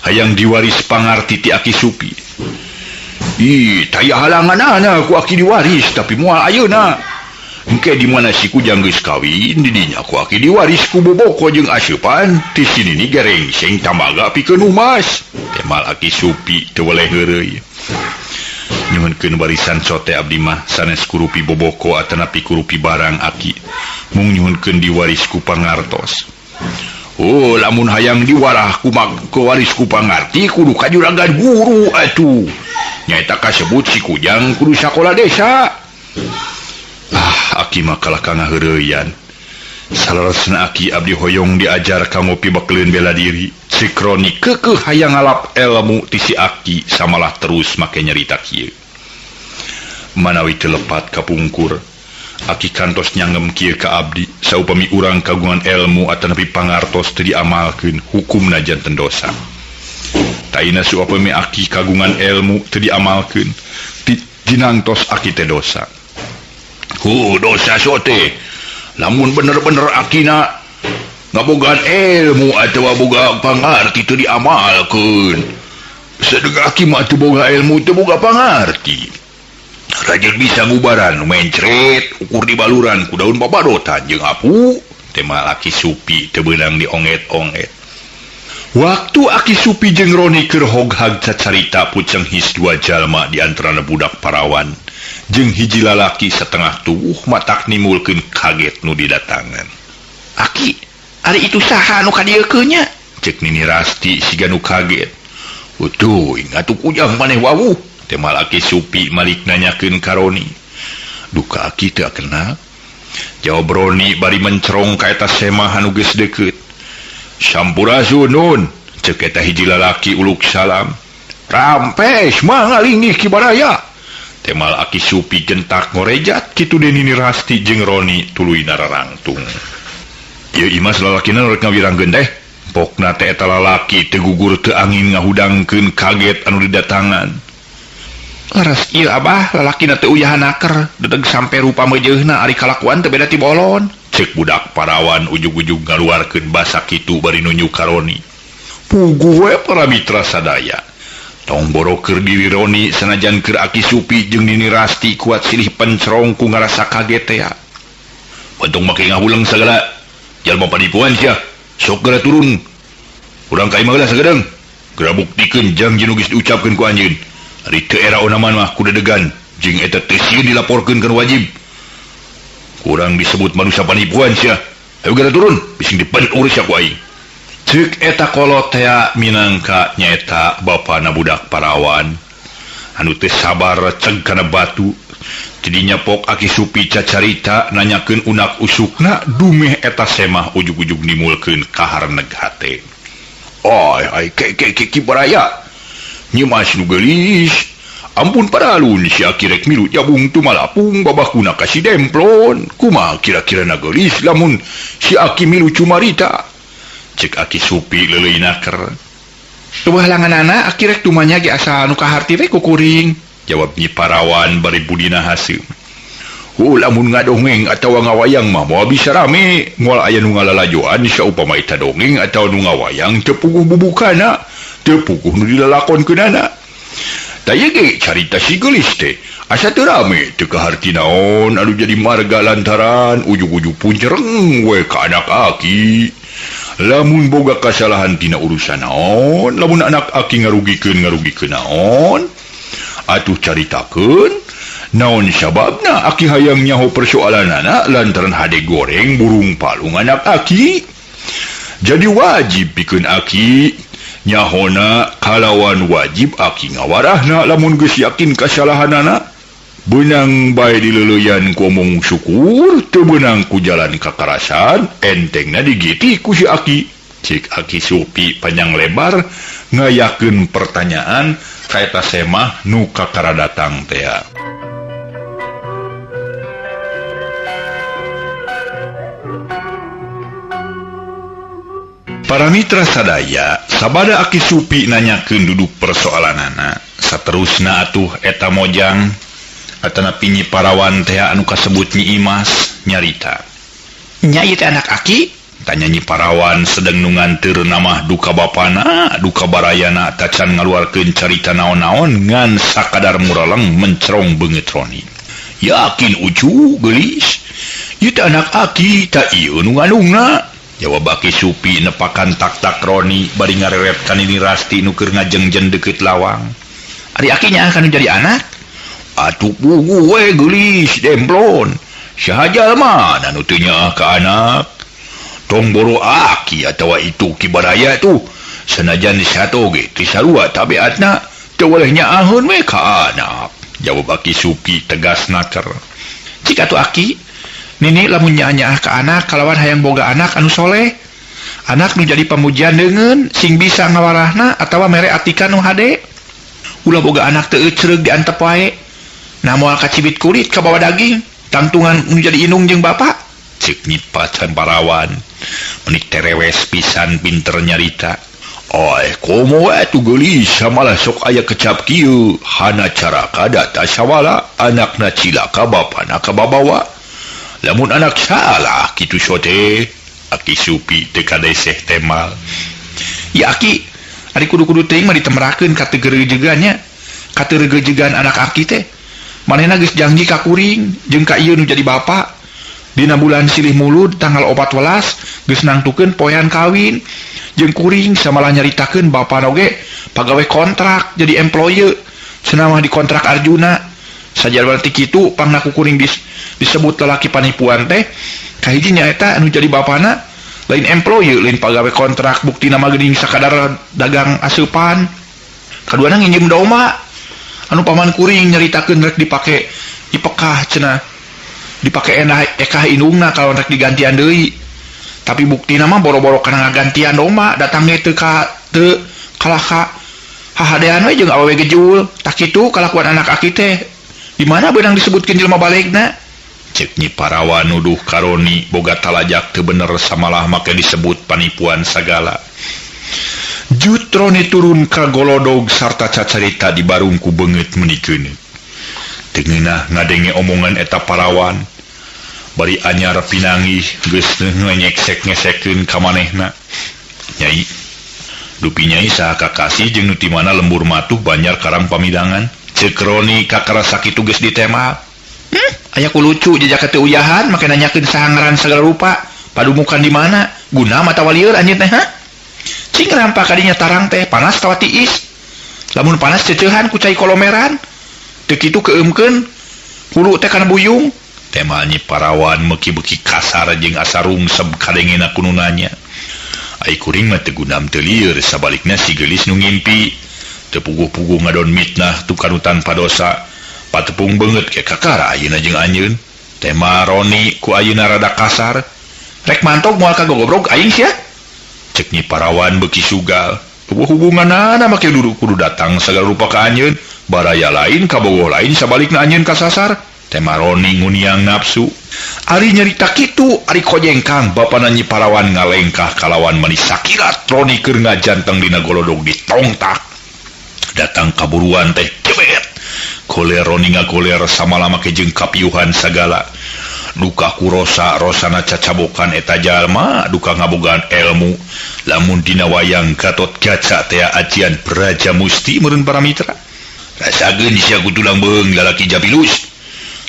hayang diwaris pangarti ti Aki Supi. Ih, taya halanganana ku aki diwaris tapi moal ayeuna. Engke di mana si Kujang geus kawin di dinya ku aki diwaris ku boboko jeung aseupan ti sini ni gerengseng tamaga pikeun umas. Temal Aki Supi teu weleh heureuy. Nyuhunkeun warisan sote abdi mah sanes kurupi boboko atanapi kurupi barang aki. Mung nyuhunkeun diwaris ku pangartos. Oh, lamun hayang diwarah ku waris ku pangarti kudu ka juragan guru atuh. Nyaeta kasebut si Kujang kudu sakola desa. Ah, aki mah kalah ka ngaheureyan. Saleresna aki abdi hoyong diajar ka ngopi bekeleun bela diri. Si Roni keukeuh hayang ngalap elmu ti si aki samalah terus make nyarita kieu. Manawi teu lepat kapungkur, aki kantos nyanggem kieu ka abdi. Saupami urang kagungan ilmu atanapi pangartos teu diamalkeun hukumna janten dosa. Taina saupami aki kagungan ilmu teu diamalkeun dinangtos aki teh dosa. Hu dosa sote. Lamun bener-bener akina ngabogaan ilmu atawa boga pangarti teu diamalkeun. Sedeng aki mah teu boga ilmu teu boga pangarti. Rajin bisa ngubaran mencret ukur di baluran ku daun babadotan jeung apu tema Aki Supi teu beunang dionget-onget. Waktu Aki Supi jeung Roni keur hoghag cacarita puceng his dua jalma di antarana budak parawan jeung hiji lalaki setengah tubuh matak nimulkeun kaget nu didatangan. Aki, ari itu saha nu kadieukeun nya? Cek Nini Rasti siga nu kaget. Utuh, atuh kujang maneh wawuh. Tema Aki Supi malik nanyakeun ka Roni. Duka aki teu kenal. Jawab Roni bari mencerong ka eta semah anu geus deukeut. Sampurasun nun, cek eta hiji lalaki uluk salam. Rampes mah ngalingih ki baraya. Temal Aki Supi gentak ngorejat kitu deui Nini Rasti jeung Roni tuluy nararangtung. Ieu Imas lalakina rek ngawirangkeun teh. Pokna teh eta lalaki teu gugur teu angin ngahudangkeun kaget anu didatangan. Leres ieu abah lalakina teu uyahan naker dedeg sampe rupa meujeuhna ari kalakuan teu beda ti bolon. Cek budak parawan ujug-ujug ngaluarkeun basa kitu bari nunjuk ka Roni. Puguh we para mitra sadaya. Tong boro keur diri Roni sanajan keur Aki Supi jeung Nini Rasti kuat silih pencerong ku ngarasa kaget teh. Untung make ngahuleng sagala. Jalma panipuan sia. Sok geura turun. Urang ka imah geura sagedeung. Geura buktikeun janji nu geus diucapkeun ku anjeun. Ari teu era onaman mah ku dedegan jeung eta teu sieun dilaporkeun kana wajib. Kurang disebut manusia panipuan sia. Ayo geura turun, bising dipenur sia ku aing. Ceuk eta kolot tea minangka nyaeta bapana budak parawan. Anu teu sabar ceg kana batu. Tidinya pok Aki Supi cacarita nanyakeun unak usukna dumeh eta semah ujug-ujug nimulkeun kaharneg hate. Ay ay ke ke ke ki baraya. Nyimas nu geulis. Ampun paralun si aki rek milu jabung tumalapung babakuna ka si demplon. Kumaha kira-kira na geulis lamun si aki milu cumarita. Cek Aki Supi leuleui naker. Teu halanganana aki rek tumanya ge asa nu kaharti we kukuring. Jawab Nyi Parawan bari budina haseum. Hu lamun ngadongeng atawa ngawayang mah moal bisa rame, moal aya nu ngalalajoan saupama eta dongeng atawa nu ngawayang teu puguh bubukana, teu puguh nu dilalakonkeunana. Tah ieu ge carita si geulis teh asa teu rame teu kaharti naon anu jadi marga lantaran ujug-ujug puncereng we ka anak aki. Lamun boga kasalahan tina urusan naon, lamun anak aki ngarugikeun ngarugikeun naon. Atuh caritakeun naon sababna aki hayang nyaho persoalanana lantaran hade goreng burung palung anak aki. Jadi wajib pikeun aki nyahona kalawan wajib aki ngawarahna lamun geus yakin kasalahanana. Beunang bae dileuleyan ku omong syukur teu beunang ku jalan kakarasan entengna digiti ku si aki. Cik Aki Supi panjang lebar ngayakeun pertanyaan ka eta semah nu kakara datang tea. Para mitra sadaya, sabada Aki Supi nanyakeun duduk persoalanana, saterusna atuh eta mojang atanapi Nyi Parawan tea anu kasebut Nyi Imas nyarita. Nya ieu teh anak aki? Tanya Nyi Parawan sedeng nu nganteur namah duka bapana, duka barayana tacan ngaluarkeun carita naon-naon ngan sakadar muraleng mencerong beungeut Roni. Yakin ucu geulis, ieu teh anak aki ta ieu nu ngandungna. Jawab Aki Supi nepakan tak-tak Roni bari ngareret ka Nini Rasti nu keur ngajengjen deukeut lawang. Ari aki nya kanu jadi anak? Atuh puguh we geulis demplon. Saha jalma anu teu nyaah ka anak? Tong boro aki atawa itu ki baraya tuh sanajan sato ge teu sarua tabiatna teu weleh nyaahun we ka anak. Jawab Aki Supi tegas naker. Cik atuh aki, Nini lamun nyaah-nyaah ka anak kalawan hayang boga anak anu soleh. Anak nu jadi pamujian deungeun sing bisa ngawarahna atawa mere atikan nu hade. Ulah boga anak teu ecreug diantep wae. Nah moal kacibit kulit kabawa daging, tangtungan nu jadi inung jeung bapak. Cek Nyi Parawan menik terewes pisan pinter nyarita. Oy komo atuh geulis samalah sok aya kecap kieu hana caraka data sawala anakna cilaka bapana kababawa lamun anak salah kitu sote. Aki Supi teu kadeseh temal. Ya aki, ari kudu-kudu teuing mah ditemerakeun ka teu gerejegan nya. Ka teu regejegan anak aki teh. Manehna geus janji ka kuring jeung ka ieu nu jadi bapa. Dina bulan silih mulud tanggal 14 geus nangtukeun poean kawin. Jeung kuring samalah nyaritakeun bapana oge pagawe kontrak jadi employee. Cenah mah dikontrak Arjuna. Sajarah ti kitu pangna ku kuring disebut lalaki panipuan teh. Kahiji nyaeta anu jadi bapana lain employee lain pagawe kontrak buktina mah geuning sakadar dagang asupan. Kaduana nginjem domba anu paman kuring nyaritakeun rek dipake ipekah cenah dipake enah ekah indungna kalau rek digantian deui. Tapi buktina mah boro-boro kana ngagantian domba datang ge teu ka teu kalah ka hahadean we jeung awewe gejul. Tak kitu kalakuan anak aki teh. Di mana beunang disebutkeun jelema balegna? Cek Nyi Parawan nuduh Karoni boga talajak teu bener samalah make disebut panipuan sagala. Jutroni turun ka golodog sarta cacarita di barungku beungeut meuni keuneut. Teu ngeunah ngadenge omongan eta parawan. Bari anyar pinanggih geus ngenyek-ngesekeun ka manehna. Nyai, dupi nyai saha kakasih jeung nu ti mana lembur matuh Banjar Karang Pamidangan. Ceuk Roni kakara sakitu geus ditema. Aya ku lucu jejak teu uyahan make nanyakeun saha ngaran sagala rupa. Padumukan di mana? Guna mata walieur anjeun teh ha? Cing rampa kadinya tarang teh panas tawa tiis. Lamun panas ceceuhan ku cai kolomeran. Teu kitu keumkeun hulu teh kana buyung. Tema Nyi Parawan meuki-beuki kasar jeung asa rungseb kadengena ku nu nanya. Ai kuring mah teu gunam teu lieur sabalikna si geulis nu ngimpi. Teu puguh-puguh ngadon mitnah tukanu tanpa dosa. Patepung beungeut ke kakara ayeuna jeung anjeun. Tema Roni ku ayeuna rada kasar. Rek mantog moal kagogobrog aing sia. Cek Nyi Parawan beuki sugal. Eueuh hubunganana make duduk kudu datang sagala rupa ka anjeun. Baraya lain kabogoh lain sabalikna anjeun kasasar. Tema Roni nguniang nafsu. Ari nyarita kitu ari kojengkang bapana Nyi Parawan ngalengkah kalawan mani sakilat Roni keur ngajanteng dina golodog ditongtak. Datang kaburuan teh kebet. Koler Roni ngagoler samalah make jeung kapiuhan sagala. Duka ku rosa rosana cacabokan eta jalma duka ngabogaan ilmu. Lamun dina wayang Gatot Kaca teh ajian Braja Musti meureun para mitra. Rasakeun sia ku tulang beung lalaki jabilus.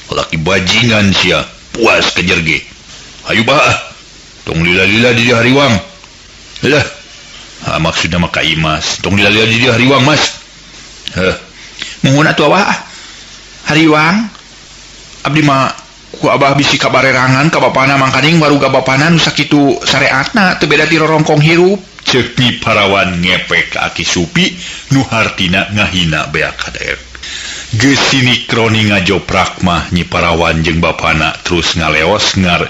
Lalaki bajingan sia puas kejer ge. Hayu bah tong lila-lila di dieu hariwang. Lah ha maksudna mah ka Imas tong lila-lila di dieu hariwang Mas. Heh muhun atuh abah hariwang abdi mah ku abah bisi kabarerangan ka bapana mangkaning baruga bapana nu sakitu sareatna teu beda ti rorongkong hirup. Ceuk Nyi Parawan ngepek ka Aki Supi nu hartina ngahina beak kader. Geus sinik Roni ngajoprak mah Nyi Parawan jeung bapana terus ngaleos ngar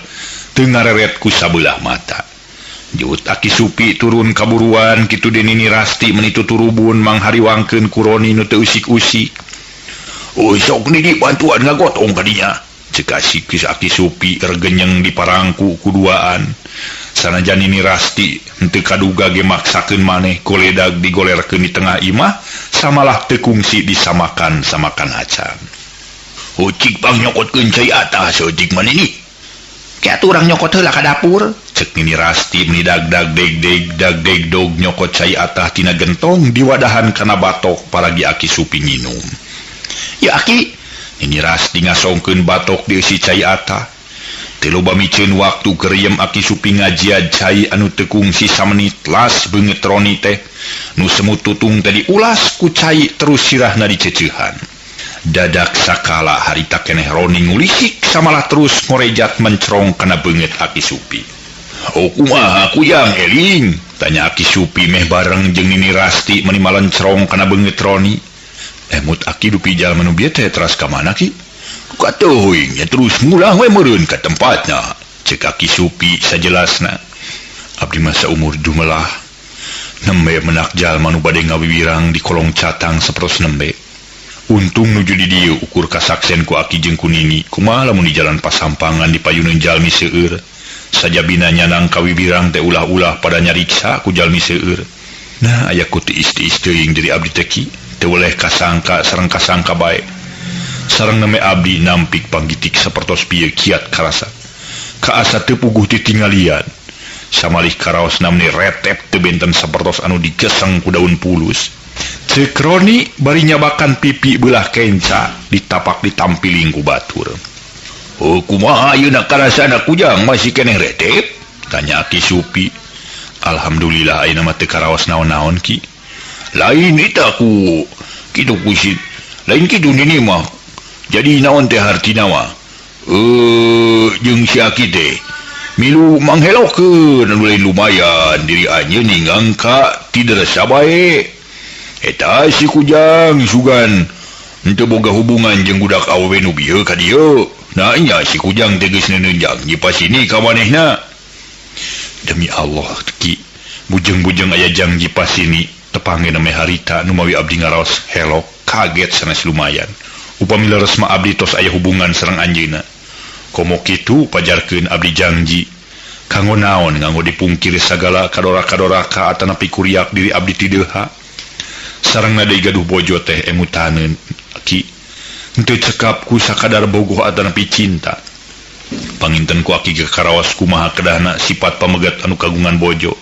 teu ngareret ku sabelah mata. Jut Aki Supi turun kaburuan kitu deui Nini Rasti meni tuturubun manghariwangkeun ku Roni nu teu usik-usik. Oh sok nini bantuan ngagotong kadinya. Cek Aki Supi regenyeng di parangku kuduaan. Sanajan Nini Rasti henteu kaduga ge maksakeun maneh goledag digolerkeun di tengah imah samalah teu kungsi disamakan-samakan acan. Ucik bang nyokotkeun cai atas ucik manini. Ki atuh urang nyokot heula ka dapur. Cek Nini Rasti meni dag-dag deg-deg dag-deg dog nyokot cai atah tina gentong diwadahan kana batok paragi Aki Supi nginum. Ya Aki, Nini Rasti ngasongkeun batok dieusi cai atah. Teu loba miceun waktu geriem Aki Supi ngajiad cai anu teu kungsi samenit las beungeut Roni teh. Nu semut tutung teh diulas ku cai terus sirahna diceceuhan. Dadak sakala harita keneh Roni ngulisik samalah terus ngorejat mencerong kana beungeut Aki Supi. Oh kumaha kuyang eling? Tanya Aki Supi meh bareng jeung Nini Rasti meni malencerong kana beungeut Roni. Emut Aki dupi jalma nu bieu teh teras ka mana ki? Katuhuing nya terus ngulang we meureun ka tempatna. Ceuk Aki Supi sajelasna. Abdi masa umur jumelah nembe menak jalma nu bade ngawiwirang di kolong catang sapertos nembe. Untung nuju di dieu ukur kasaksen ku Aki jeung ku Nini. Kumaha lamun di jalan pasampangan di payuneun jalmi seueur. Sajabina nyanang kawibirang teh ulah-ulah pada nyariksa ku jalmi seueur. Nah aya ku tiis-tiis teuing diri abdi teh ki, teu weleh kasangka sareng kasangka bae. Sareng neme abdi nampik panggitik sapertos pieu kiat karasa. Kaasa teu puguh titinggalian. Samalih karaos namni retep teu benten sapertos anu digeseng ku daun pulus. Ceuk Roni bari nyabakan pipi beulah kenca ditapak ditampiling ku batur. Oh kumaha ayeuna karasana kujang masih keneh retep? Tanya Aki Supi. Alhamdulillah ayeuna mah teu karaos naon-naon ki. Lain eta ku kitu kusit. Lain kitu nini mah. Jadi naon teh hartina mah? Jeung si Aki teh milu manghelokeun anu lain lumayan diri anjeun ninggang ka tideresa bae. Eta si kujang sugan henteu boga hubungan jeung budak awewe nu bieu ka dieu. Nah nya si kujang teh geus neunjeun pasini ka manehna. Demi Allah ki, bujeng-bujeng aya janji pasini tepange neme harita nu mawi abdi ngaraos helok kaget sanes lumayan. Upami leres mah abdi tos aya hubungan sareng anjeunna. Komo kitu pajarkeun abdi janji. Kanggo naon nganggo dipungkir sagala kadora-kadoraka atanapi kuriak diri abdi ti deha. Sareng deui gaduh bojo teh emutaneun ki. Henteu cekap ku sakadar bogoh atanapi cinta. Panginten ku aki ge karaos kumaha kedahna sifat pamegat anu kagungan bojo.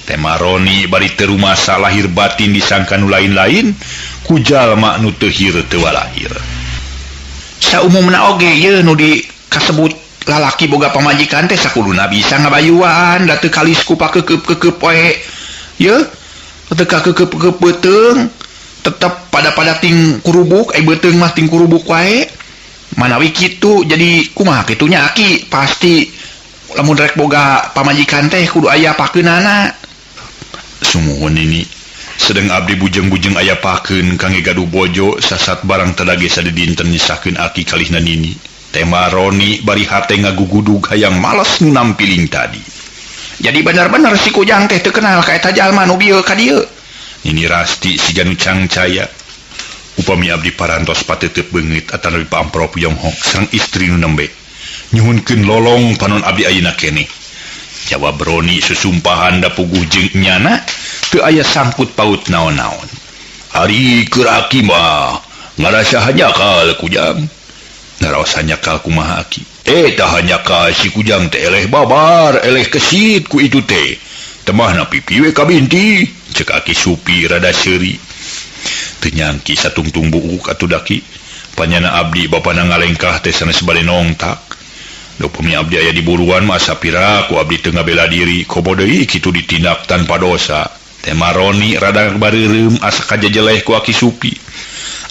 Tema Roni bari teu rumasa lahir batin disangka nu lain-lain ku jalma nu teu hir teu walahir. Saumumna oge ieu nu di kasebut lalaki boga pamajikan teh sakuduna bisa ngabayuan da teu kalis ku pakeukeub-keukeub we. Yeuh, teu kakeukeub-keukeub beuteung tetep pada-pada ting kurubuk, beuteung mah ting kurubuk wae. Manawi kitu jadi kumaha kitu nya aki pasti lamun rek boga pamajikan teh kudu aya pakeunana. Sumuhun ini sedang abdi bujeng-bujeng aya pakeun kangge gaduh bojo sasat barang tadage sadidinten nyisahkeun aki kalihna nini. Tema Roni bari hate ngagugudug hayang males nu nampiling tadi. Jadi bener-bener si kujang teh teu kenal ka eta jalma nu bieu ka dieu. Nini Rasti siga nu cangcaya. Upami abdi parantos patetep beungit atanapi paamprop Yonghok sareng istri nu nembe. Nyuhunkeun lolong panon abdi ayeuna keneh. Jawab Roni susumpahan da puguh jeung nyana teu aya sangkut paut naon-naon. Ari keur aki mah ngarasa hanyakal kujang. Ngarasa nyakal kumaha aki? Tah hanyakal si kujang teh eleh babar, eleh kesit ku itu teh. Temahna pipi we kabinti, cek aki Supi rada seuri. Teu nyangki satungtung buuk atuh daki. Panyana abdi bapana ngalengkah teh sanes bade nongtak. Upami abdi aya di buruan mah sapira ku abdi teu ngabela diri, komo deui kitu ditindak tanpa dosa. Tema Roni rada bareureum asa kajejeleh ku aki Supi.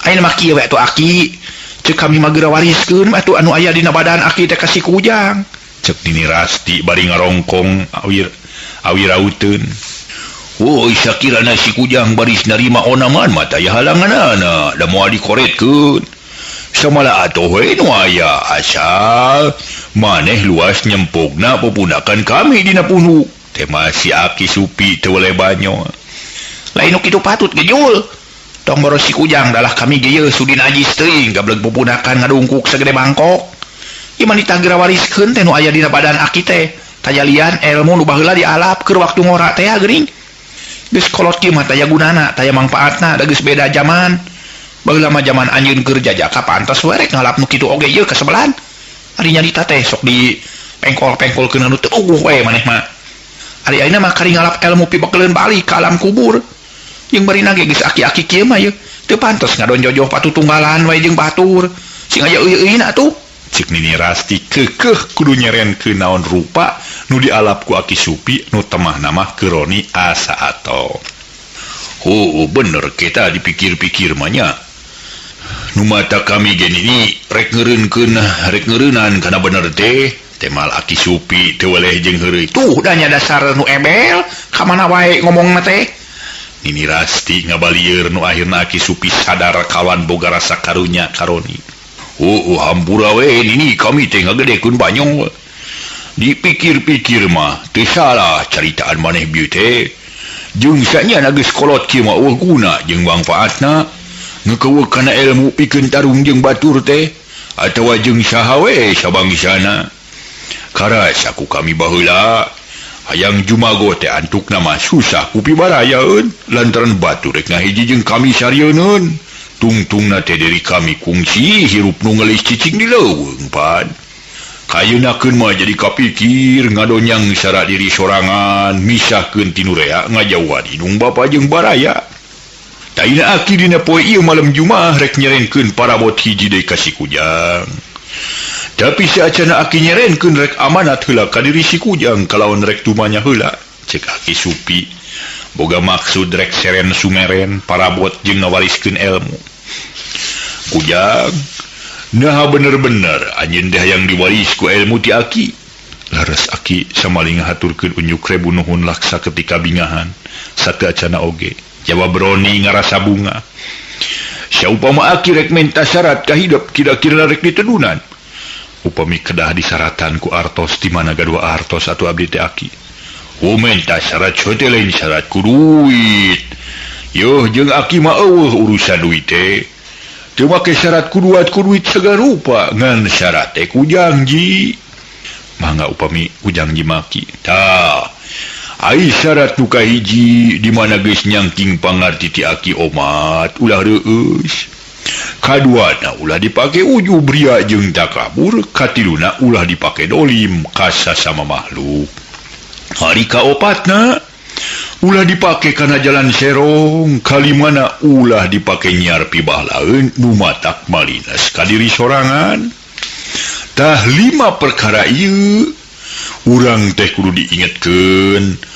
Ayeuna mah kieu we atuh aki, ceuk kami mah geura wariskeun atuh anu aya dina badan aki teh ka si kujang. Ceuk Nini Rasti bari ngarongkong awir awirauteun. Woi sakirana si kujang baris narima onaman mah taya halanganana da moal dikoretkeun. Samala atuh we nu aya asal maneh luas nyempogna pepundakan kami dina punuk. Tema si aki Supi teu weleh banyo. Lain nu kitu patut ge jul. Tong boros si kujang dalah kami ge yeuh sudi najis teuing gableg pupundakan ngadungkuk sagede mangkok. Ieu mah ditagira wariskeun teh nu aya dina badan aki teh. Tajalian ilmu nu baheula dialap keur waktu ngora teh geuning. Geus kolot kieu mah taya gunana, taya mangpaatna, da geus beda zaman. Baheula mah zaman anjeun keur jajaka pantes we rek ngalap nu kitu oge ieu kasebelan. Ari nyarita teh sok di pengkol-pengkolkeun anu teu eueuh we maneh mah. Ari ayeuna mah kari ngalap ilmu pibekeleun balik ka alam kubur. Jeung barina ge geus aki-aki kieu mah yeuh teu pantes ngadonjojoh patutunggalan we jeung batur. Sing aya euy-euyna atuh. Cek Nini Rasti kekeh kudu nyerenkeun naon rupa nu dialap ku aki Supi nu temahna mah keur Roni asa ato. Oh bener kita dipikir-pikir mah nya. Nu mata kami ge nini rek ngeureunkeun rek ngeureunnan kana bener teh. Temal aki Supi teu weleh jeung heureuy. Tuh da nya dasar nu ebel ka mana wae ngomongna teh. Nini Rasti ngabalieur nu akhirna aki Supi sadar kawan boga rasa karunya ka Roni. Oh hampura we nini kami teh ngagedekeun banyong. Dipikir-pikir mah teu salah caritaan maneh bieu teh. Jeung sanya geus kolot kieu mah eueuh guna jeung mangfaatna. Ngeukeun kana ilmu pikeun tarung jeung batur teh atawa jeung saha we sabangsana. Karasa ku kami baheula hayang jumago teh antukna mah susah ku pibarayaeun lantaran batur rek ngahiji jeung kami sarieun. Tungtungna teh diri kami kungsi hirup nu ngelis cicing di leuweung pan. Kayeunakeun mah jadi kapikir ngadonyang sara diri sorangan misahkeun tinu rea ngajauhan indung bapa jeung baraya. Taina aki dina poe ieu malam Jumaah rek nyerenkeun parabot hiji deui ka si Kujang. Tapi saacana aki nyerenkeun rek amanat heula ka diri si Kujang kalawan rek tumanya heula. Cek Aki Supi boga maksud rek seren sumeren parabot jeung ngawariskeun ilmu. Kujang naha bener-bener anjeun teh hayang diwaris ku ilmu ti aki. Laras aki samaling ngahaturkeun unjuk rebu nuhun laksa ketika bingahan sateu acana oge. Jawab Roni ngarasa bunga. Saupama aki rek menta syarat ka hidup kira-kira rek ditedunan. Upami kedah disaratan ku artos di mana gaduh artos atuh abdi teh aki. Menta syarat teh lain syarat ku duit. Yuh jeung aki mah eueuh urusan duit teh. Teu make syarat ku duit segala rupa ngan syarat teh ku janji. Mangga upami ku janji maki. Tah ai syarat nu kahiji di mana geus nyangking pangarti ti aki omat ulah reueus. Kaduana ulah dipake ujub ria jeung takabur, katiluna ulah dipake dolim ka sasama makhluk. Hari kaopatna ulah dipake kana jalan serong, kalimana ulah dipake nyiar pibahlaeun nu matak malinas ka diri sorangan. Tah lima perkara ieu urang teh kudu diingetkeun.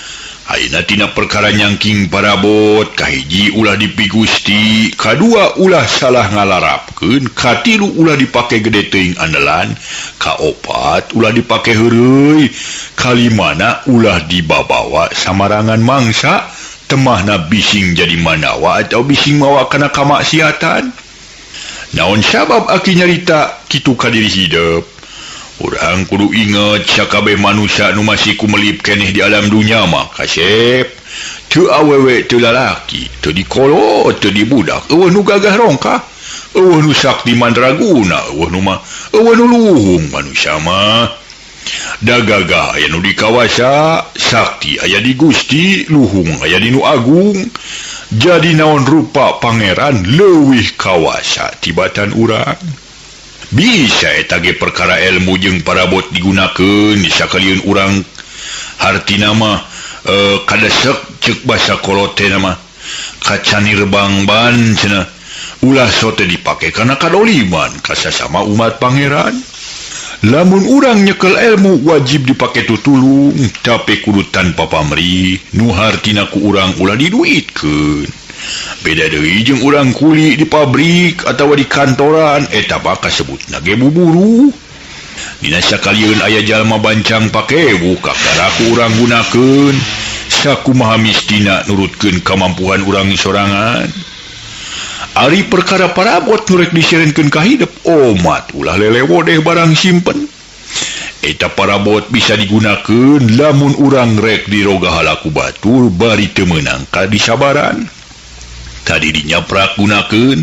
Ayeuna tina perkara nyangking parabot, kahiji ulah dipigusti, kadua ulah salah ngalarapkeun, katilu ulah dipake gede teuing andalan, kaopat ulah dipake heureuy, kalimana ulah dibabawa samarangan mangsa, temahna bising jadi manawa atau bising mawa kana kamaksiatan. Naon sabab aki nyarita kitu ka diri hidup? Urang kudu inget sakabeh manusia nu masih kumelip keneh di alam dunya mah kasep. Teu awewe teu lalaki, teu dikolot, teu dibudak, eueuh nu gagah rongkah, eueuh nu sakti mandraguna, eueuh nu mah, eueuh nu luhung manusia mah. Da gagah aya nu dikawasa, sakti aya di Gusti, luhung aya di nu agung. Jadi naon rupa pangeran leuwih kawasa tibatan urang. Bisa eta ge perkara ilmu jeung parabot digunakeun sakalian urang hartina mah kadesek ceuk basa kolot teh mah kacanir bangban cenah ulah sote dipake kana kadoliman ka sasama umat pangeran. Lamun urang nyekel ilmu wajib dipake tutulung tapi kudu tanpa pamrih nu hartina ku urang ulah diduitkeun. Beda deui jeung urang kuli di pabrik atawa di kantoran eta mah kasebutna ge buburu. Dina sakalieun aya jalma bancang pakewu kakara ku urang gunakeun sakumaha mistina nurutkeun kamampuan urang sorangan. Ari perkara parabot nu rek disirenkeun ka hidup omat ulah lelewodeh barang simpen. Eta parabot bisa digunakeun lamun urang rek dirogahala ku batur bari teu meunang ka disabaran. Tadi dinyaprak gunakeun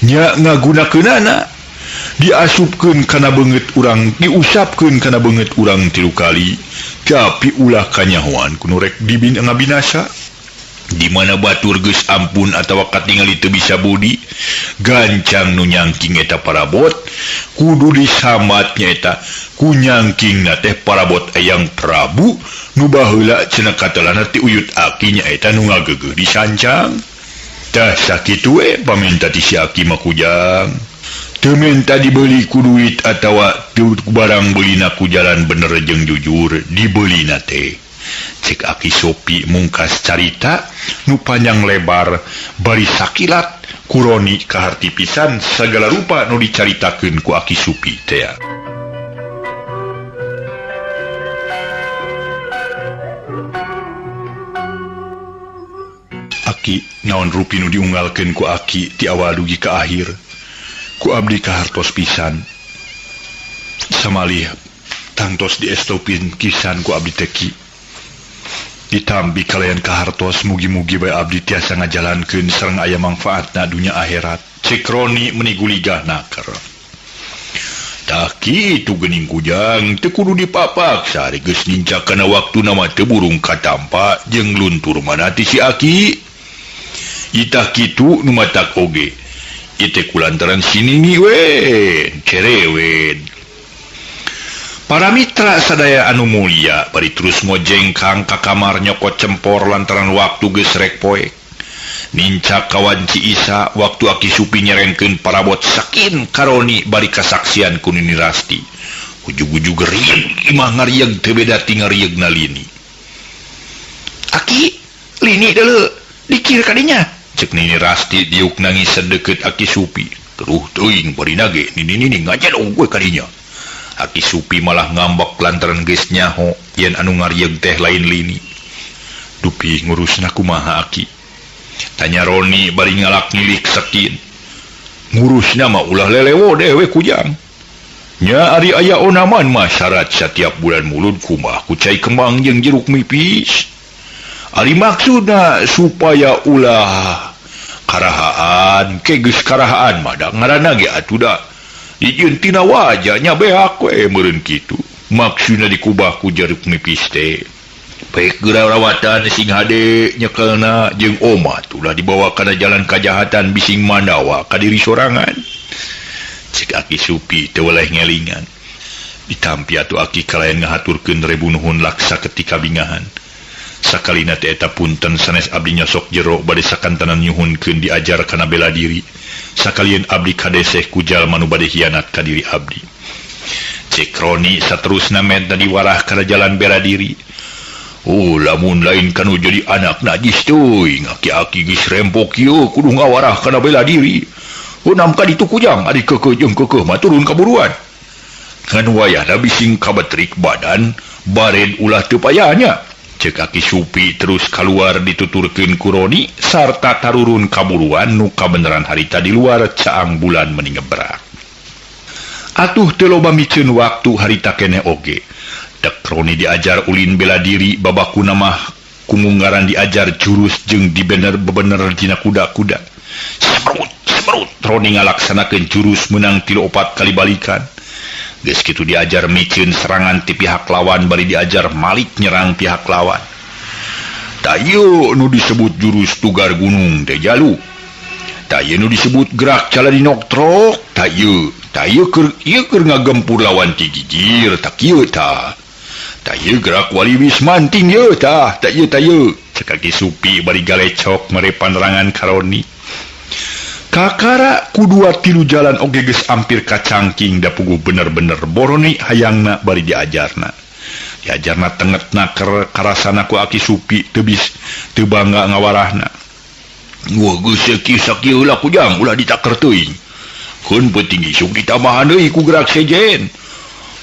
nya ngagunakeunana diasupkeun kana beungeut urang, diusapkeun kana beungeut urang 3 kali, tapi ulah kanyahoan ku nu rek dibin ngabinasa. Di mana batur geus ampun atawa katingali teu bisa budi, gancang nu nyangking eta parabot kudu disamat nyaeta ku nyangkingna teh parabot Eyang Prabu nu baheula cenah katelana ti uyut aki nyaeta nu ngageugeuh disancang. Tah sakitu we pamenta ti si aki mah Kujang. Teu menta dibeli ku duit atawa teu barang beulina ku jalan bener jeung jujur dibelina teh. Cek Aki Sopi mungkas carita nu panjang lebar bari sakilat ku Roni kaharti pisan sagala rupa nu dicaritakeun ku Aki Supi teh. Aki naon rupi nu diunggalkeun ku aki ti awal dugi ka akhir ku abdi kahartos pisan samalih tangtos diestopin kisan ku abdi teh ki ditambi kalayan kahartos mugi-mugi bae abdi tiasa ngajalankeun sareng aya mangfaatna dunya akhirat. Cek Roni meni guligah naker. Tah kitu geuning kujang teu kudu dipapaksa ari geus nincak kana waktuna mah teu burung katampa jeung luntur mana ti si aki. Itah kitu nu matak oge. Ieu teh kulantaran si Nini we cerewet. Para mitra sadaya anu mulia bari terus ngojengkang ka kamar nyokot cempor lantaran waktu geus rek poek. Nincak kawan Ci Isa waktu Aki Supi nyerenkeun parabot sakin karoni bari kasaksian ku Nini Rasti. Ujug-ujug rieg imah ngarieg teu beda ti ngariegna Lini. Aki, Lini deuleu dikir ka dinya. Cek Nini Rasti diuk nangis sedeukeut Aki Supi. Teruh teuing bari nage Nini Nini ngajedog we ka dinya. Aki Supi malah ngambek lantaran geus nyaho yen anu ngarieg teh lain Lini. Dupi ngurusna kumaha Aki? Tanya Roni bari ngalak ngilik sakin. Ngurusna mah ulah lelewo dewe kujang. Nya ari aya onaman mah syarat setiap bulan mulud kumaha ku cai kembang jeung jeruk nipis. Ari maksudna supaya ulah karahaan ke geus karahaan mah da ngaranna ge atuh da. Dijieun tina wajah nya beak we meureun kitu. Maksudna dikubah ku jeruk nipis teh. Baik geura rawatan sing hade nyekelna jeung oma ulah dibawa kana jalan kajahatan bising mandawa ka diri sorangan. Cek Aki Supi teu weleh ngelingan. Ditampi atuh Aki kalayan ngahaturkeun rebu nuhun laksa ketika bingahan. Sakalina teh eta punten sanes abdi nyosok jero bade sakantenan nyuhunkeun diajar kana bela diri. Sakalian abdi kadeseh ku jalma nu bade hianat ka diri abdi. Cek Roni saterusna menta diwarah kana jalan bela diri. Oh, lamun lain kanu jadi anak najis teuing aki-aki geus rempok ieu kudu ngawarah kana bela diri. Unam ka ditu kujang ari keukeuh jeung keukeuh mah turun kaburuan. Ngan wayahna bising kabetrik badan bared ulah teu payahnya. Cek Aki Supi terus kaluar dituturkeun ku Roni sarta tarurun kaburuan nu kabeneran harita di luar caang bulan meni ngebrak. Atuh teu loba miceun waktu harita keneh oge. Dek Roni diajar ulin bela diri babakuna mah kumunggaran diajar jurus jeung dibener bebener dina kuda-kuda. Semerut semerut Roni ngalaksanakeun jurus menang 3-4 kali balikan. Geus kitu diajar miceun serangan ti pihak lawan bari diajar malik nyerang pihak lawan. Tah ieu nu disebut jurus tugar gunung teh jalu. Tah ieu nu disebut gerak caladinok trok. Tah ieu, tah ieu keur ngagempur lawan ti gigir tah kieu tah. Tah ieu gerak waliwis manting ieu tah, tah ieu tah ieu. Cek Aki Supi bari galecok mere panerangan ka Roni. Kakara ku 2-3 jalan oge geus ampir kacangking da puguh bener-bener boroni hayangna bari diajarna. Diajarna tengetna karasana ku Aki Supi teu bis teu bangga ngawarahna. Wah geus sakieu sakieu heula kujang ulah ditaker teuing. Keun peuting isuk ditambahan deui ku gerak sejen.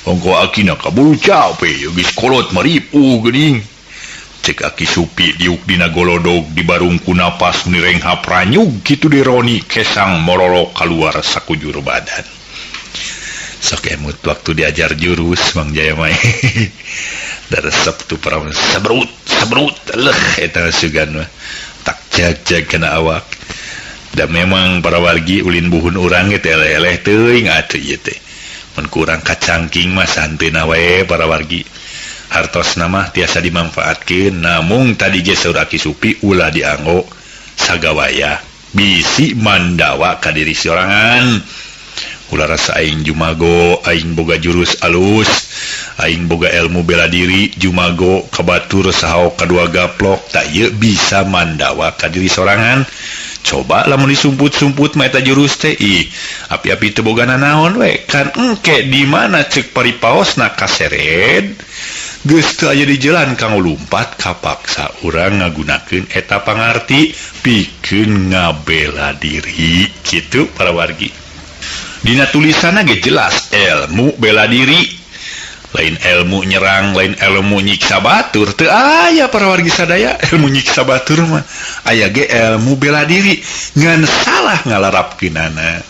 Ongko akina kaburu cape geus kolot maripu geuning. Cek Aki Supi diuk dina golodog dibarung ku napas nirenghap ranyug kitu di Roni kesang morolok kaluar sakujur badan. Sok emut waktu diajar jurus Mang Jaya mah. Da resep tu parawan seberut seberut leuh eta sugan mah. Tak jag-jag kana awak. Da memang para wargi ulin buhun urang ge teh eleh-eleh teuing atuh ieu teh. Mun kurang kacangking mah santeuna wae para wargi. Hartosna mah tiasa dimanfaatkeun namung tadi ge saur Aki Supi ulah dianggo sagawayah bisi mandawa ka diri sorangan. Ulah rasa aing jumago, aing boga jurus alus, aing boga ilmu bela diri jumago kabatur saha kadua gaplok tak ieu bisa mandawa ka diri sorangan. Coba lamun disumput-sumput mah eta jurus teh ih api-api teu boga nanaon we kan engke di mana ceuk paripaosna kaseret geus teu aya di jalan kanggo lumpat kapaksa urang ngagunakeun eta pangarti pikeun ngabela diri kitu para wargi. Dina tulisanna ge jelas ilmu bela diri lain ilmu nyerang lain ilmu nyiksa batur teu aya para wargi sadaya ilmu nyiksa batur mah aya ge ilmu bela diri ngan salah ngalarapkeunana.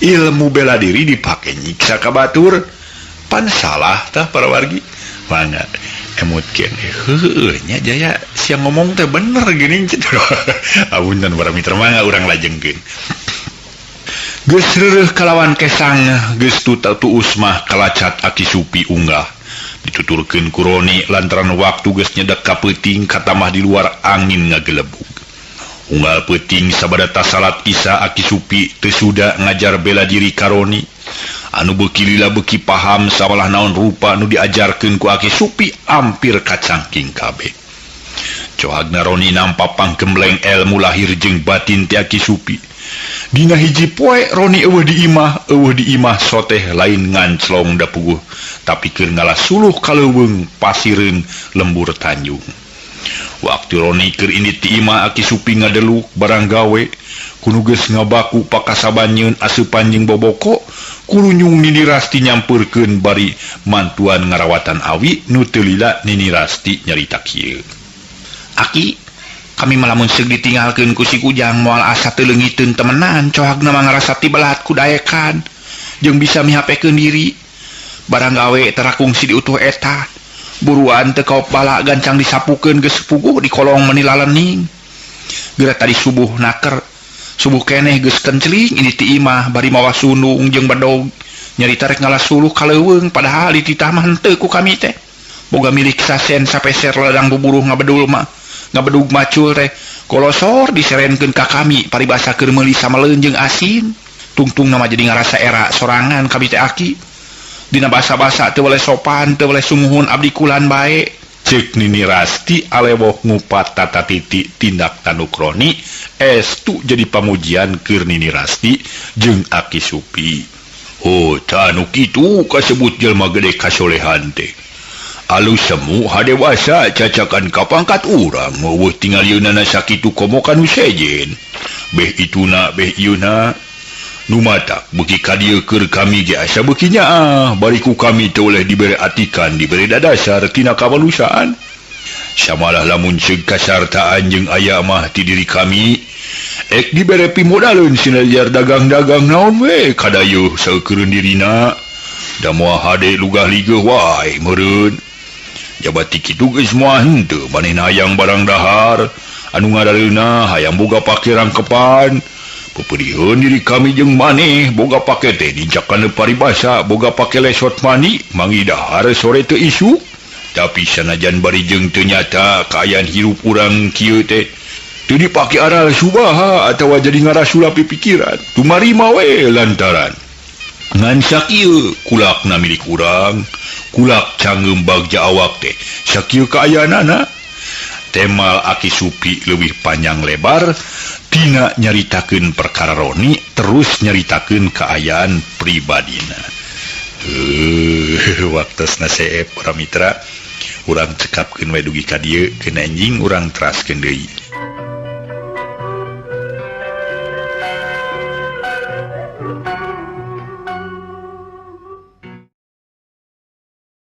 Ilmu bela diri dipake nyiksa ka batur pan salah tah para wargi. Mangga emutkeun heueuh nya Jaya sia ngomong teh bener geuning. Apunten para mitra mangga urang lajengkeun. Geus reureuh kalawan kesang geus tuus mah kalacat Aki Supi unggah. Dituturkeun ku Roni lantaran waktu geus nyedek ka peuting katamah di luar angin ngagelebug. Unggal peuting sabada salat Isya Aki Supi teu suda ngajar bela diri ka Roni. Anu beuki lila beuki paham sawalah naon rupa nu diajarkeun ku Aki Supi ampir kacangking kabeh. Cohagna Roni nampa panggembleng elmu lahir jeung batin ti Aki Supi. Dina hiji poe Roni eueuh di imah soteh lain nganclong da puguh tapi keur ngalah suluh ka leuweung pasireun lembur Tanjung. Waktu Roni keur indit ti imah, Aki Supi ngadeluk barang gawe kudu geus ngabaku pakasaban nyeun asupan jeung boboko kurunyung Nini Rasti nyampeurkeun bari mantuan ngarawatan awi nu teu lila. Nini Rasti nyarita kieu. Aki, kami mah lamun seug ditinggalkeun ku si Kujang moal asa teu leungiteun temenan. Cohagna mah ngarasa tibelat ku daekan jeung bisa mihapekeun diri. Barang gawe tara kungsi diutuh eta, buruan teu kaop bala gancang disapukeun, geus puguh di kolong meni lalening. Geura tadi subuh naker, subuh keneh geus kenceling ini ti imah bari mawa sundung jeung bedog, nyarita rek ngalah suluh ka leuweung, padahal dititah mah henteu ku kami teh. Boga milik sasen sapeser ladang buburuh ngabedul mah ngabedug macul teh kolosor diserenkeun ka kami paribasa keur meuli sameleun jeung asin. Tungtung nama jadi ngarasa era sorangan kami teh, Aki. Dina basa-basa teu boleh sopan, teu boleh sumuhun abdi kulan bae. Cek Nini Rasti alewok ngupat tata titi tindak tanduk Roni estu jadi pamujian keur Nini Rasti jeung Aki Supi. Oh, tanu kitu kasebut jelma gede kasolehan teh, alus semu hadewasa cacakan ka pangkat urang. Euweuh tinggal yeunana sakitu komo kanu sejen beh ituna beh ieuna nu matak beuki ka dieu keur kami ge asa beuki nyaah bariku kami teu oleh dibere atikan, dibere dadasar tina kamanusiaan. Samalah lamun ceuk kasartaan jeung aya mah ti diri kami ek dibere pimodaleun sinajar dagang-dagang naon we kadayeuh saeukeurun dirina da moal hade lugah ligeuh wae meureun. Jabati kitu geus moal henteu manehna hayang barang dahar anu ngadaleuna, hayang boga pake rangkepan. Peperiheun diri kami jeung maneh boga pake teh nincakan paribasa boga pake lesot mani mangi dahar sore teu isuk. Tapi sanajan bari jeung teu nyata kaayaan hirup urang kieu teh teu dipake aral subaha atawa jadi ngarasula pipikiran, tumarima we lantaran ngan sakieu kulakna milik urang, kulak canggeum bagja awak teh sakieu kaayaanana. Temal Aki Supi leuwih panjang lebar tina nyaritakeun perkara Roni, terus nyaritakeun kaayaan pribadina. Waktosna seep, para mitra. Urang cekapkeun we dugi ka dieu, keun enjing urang teraskeun deui.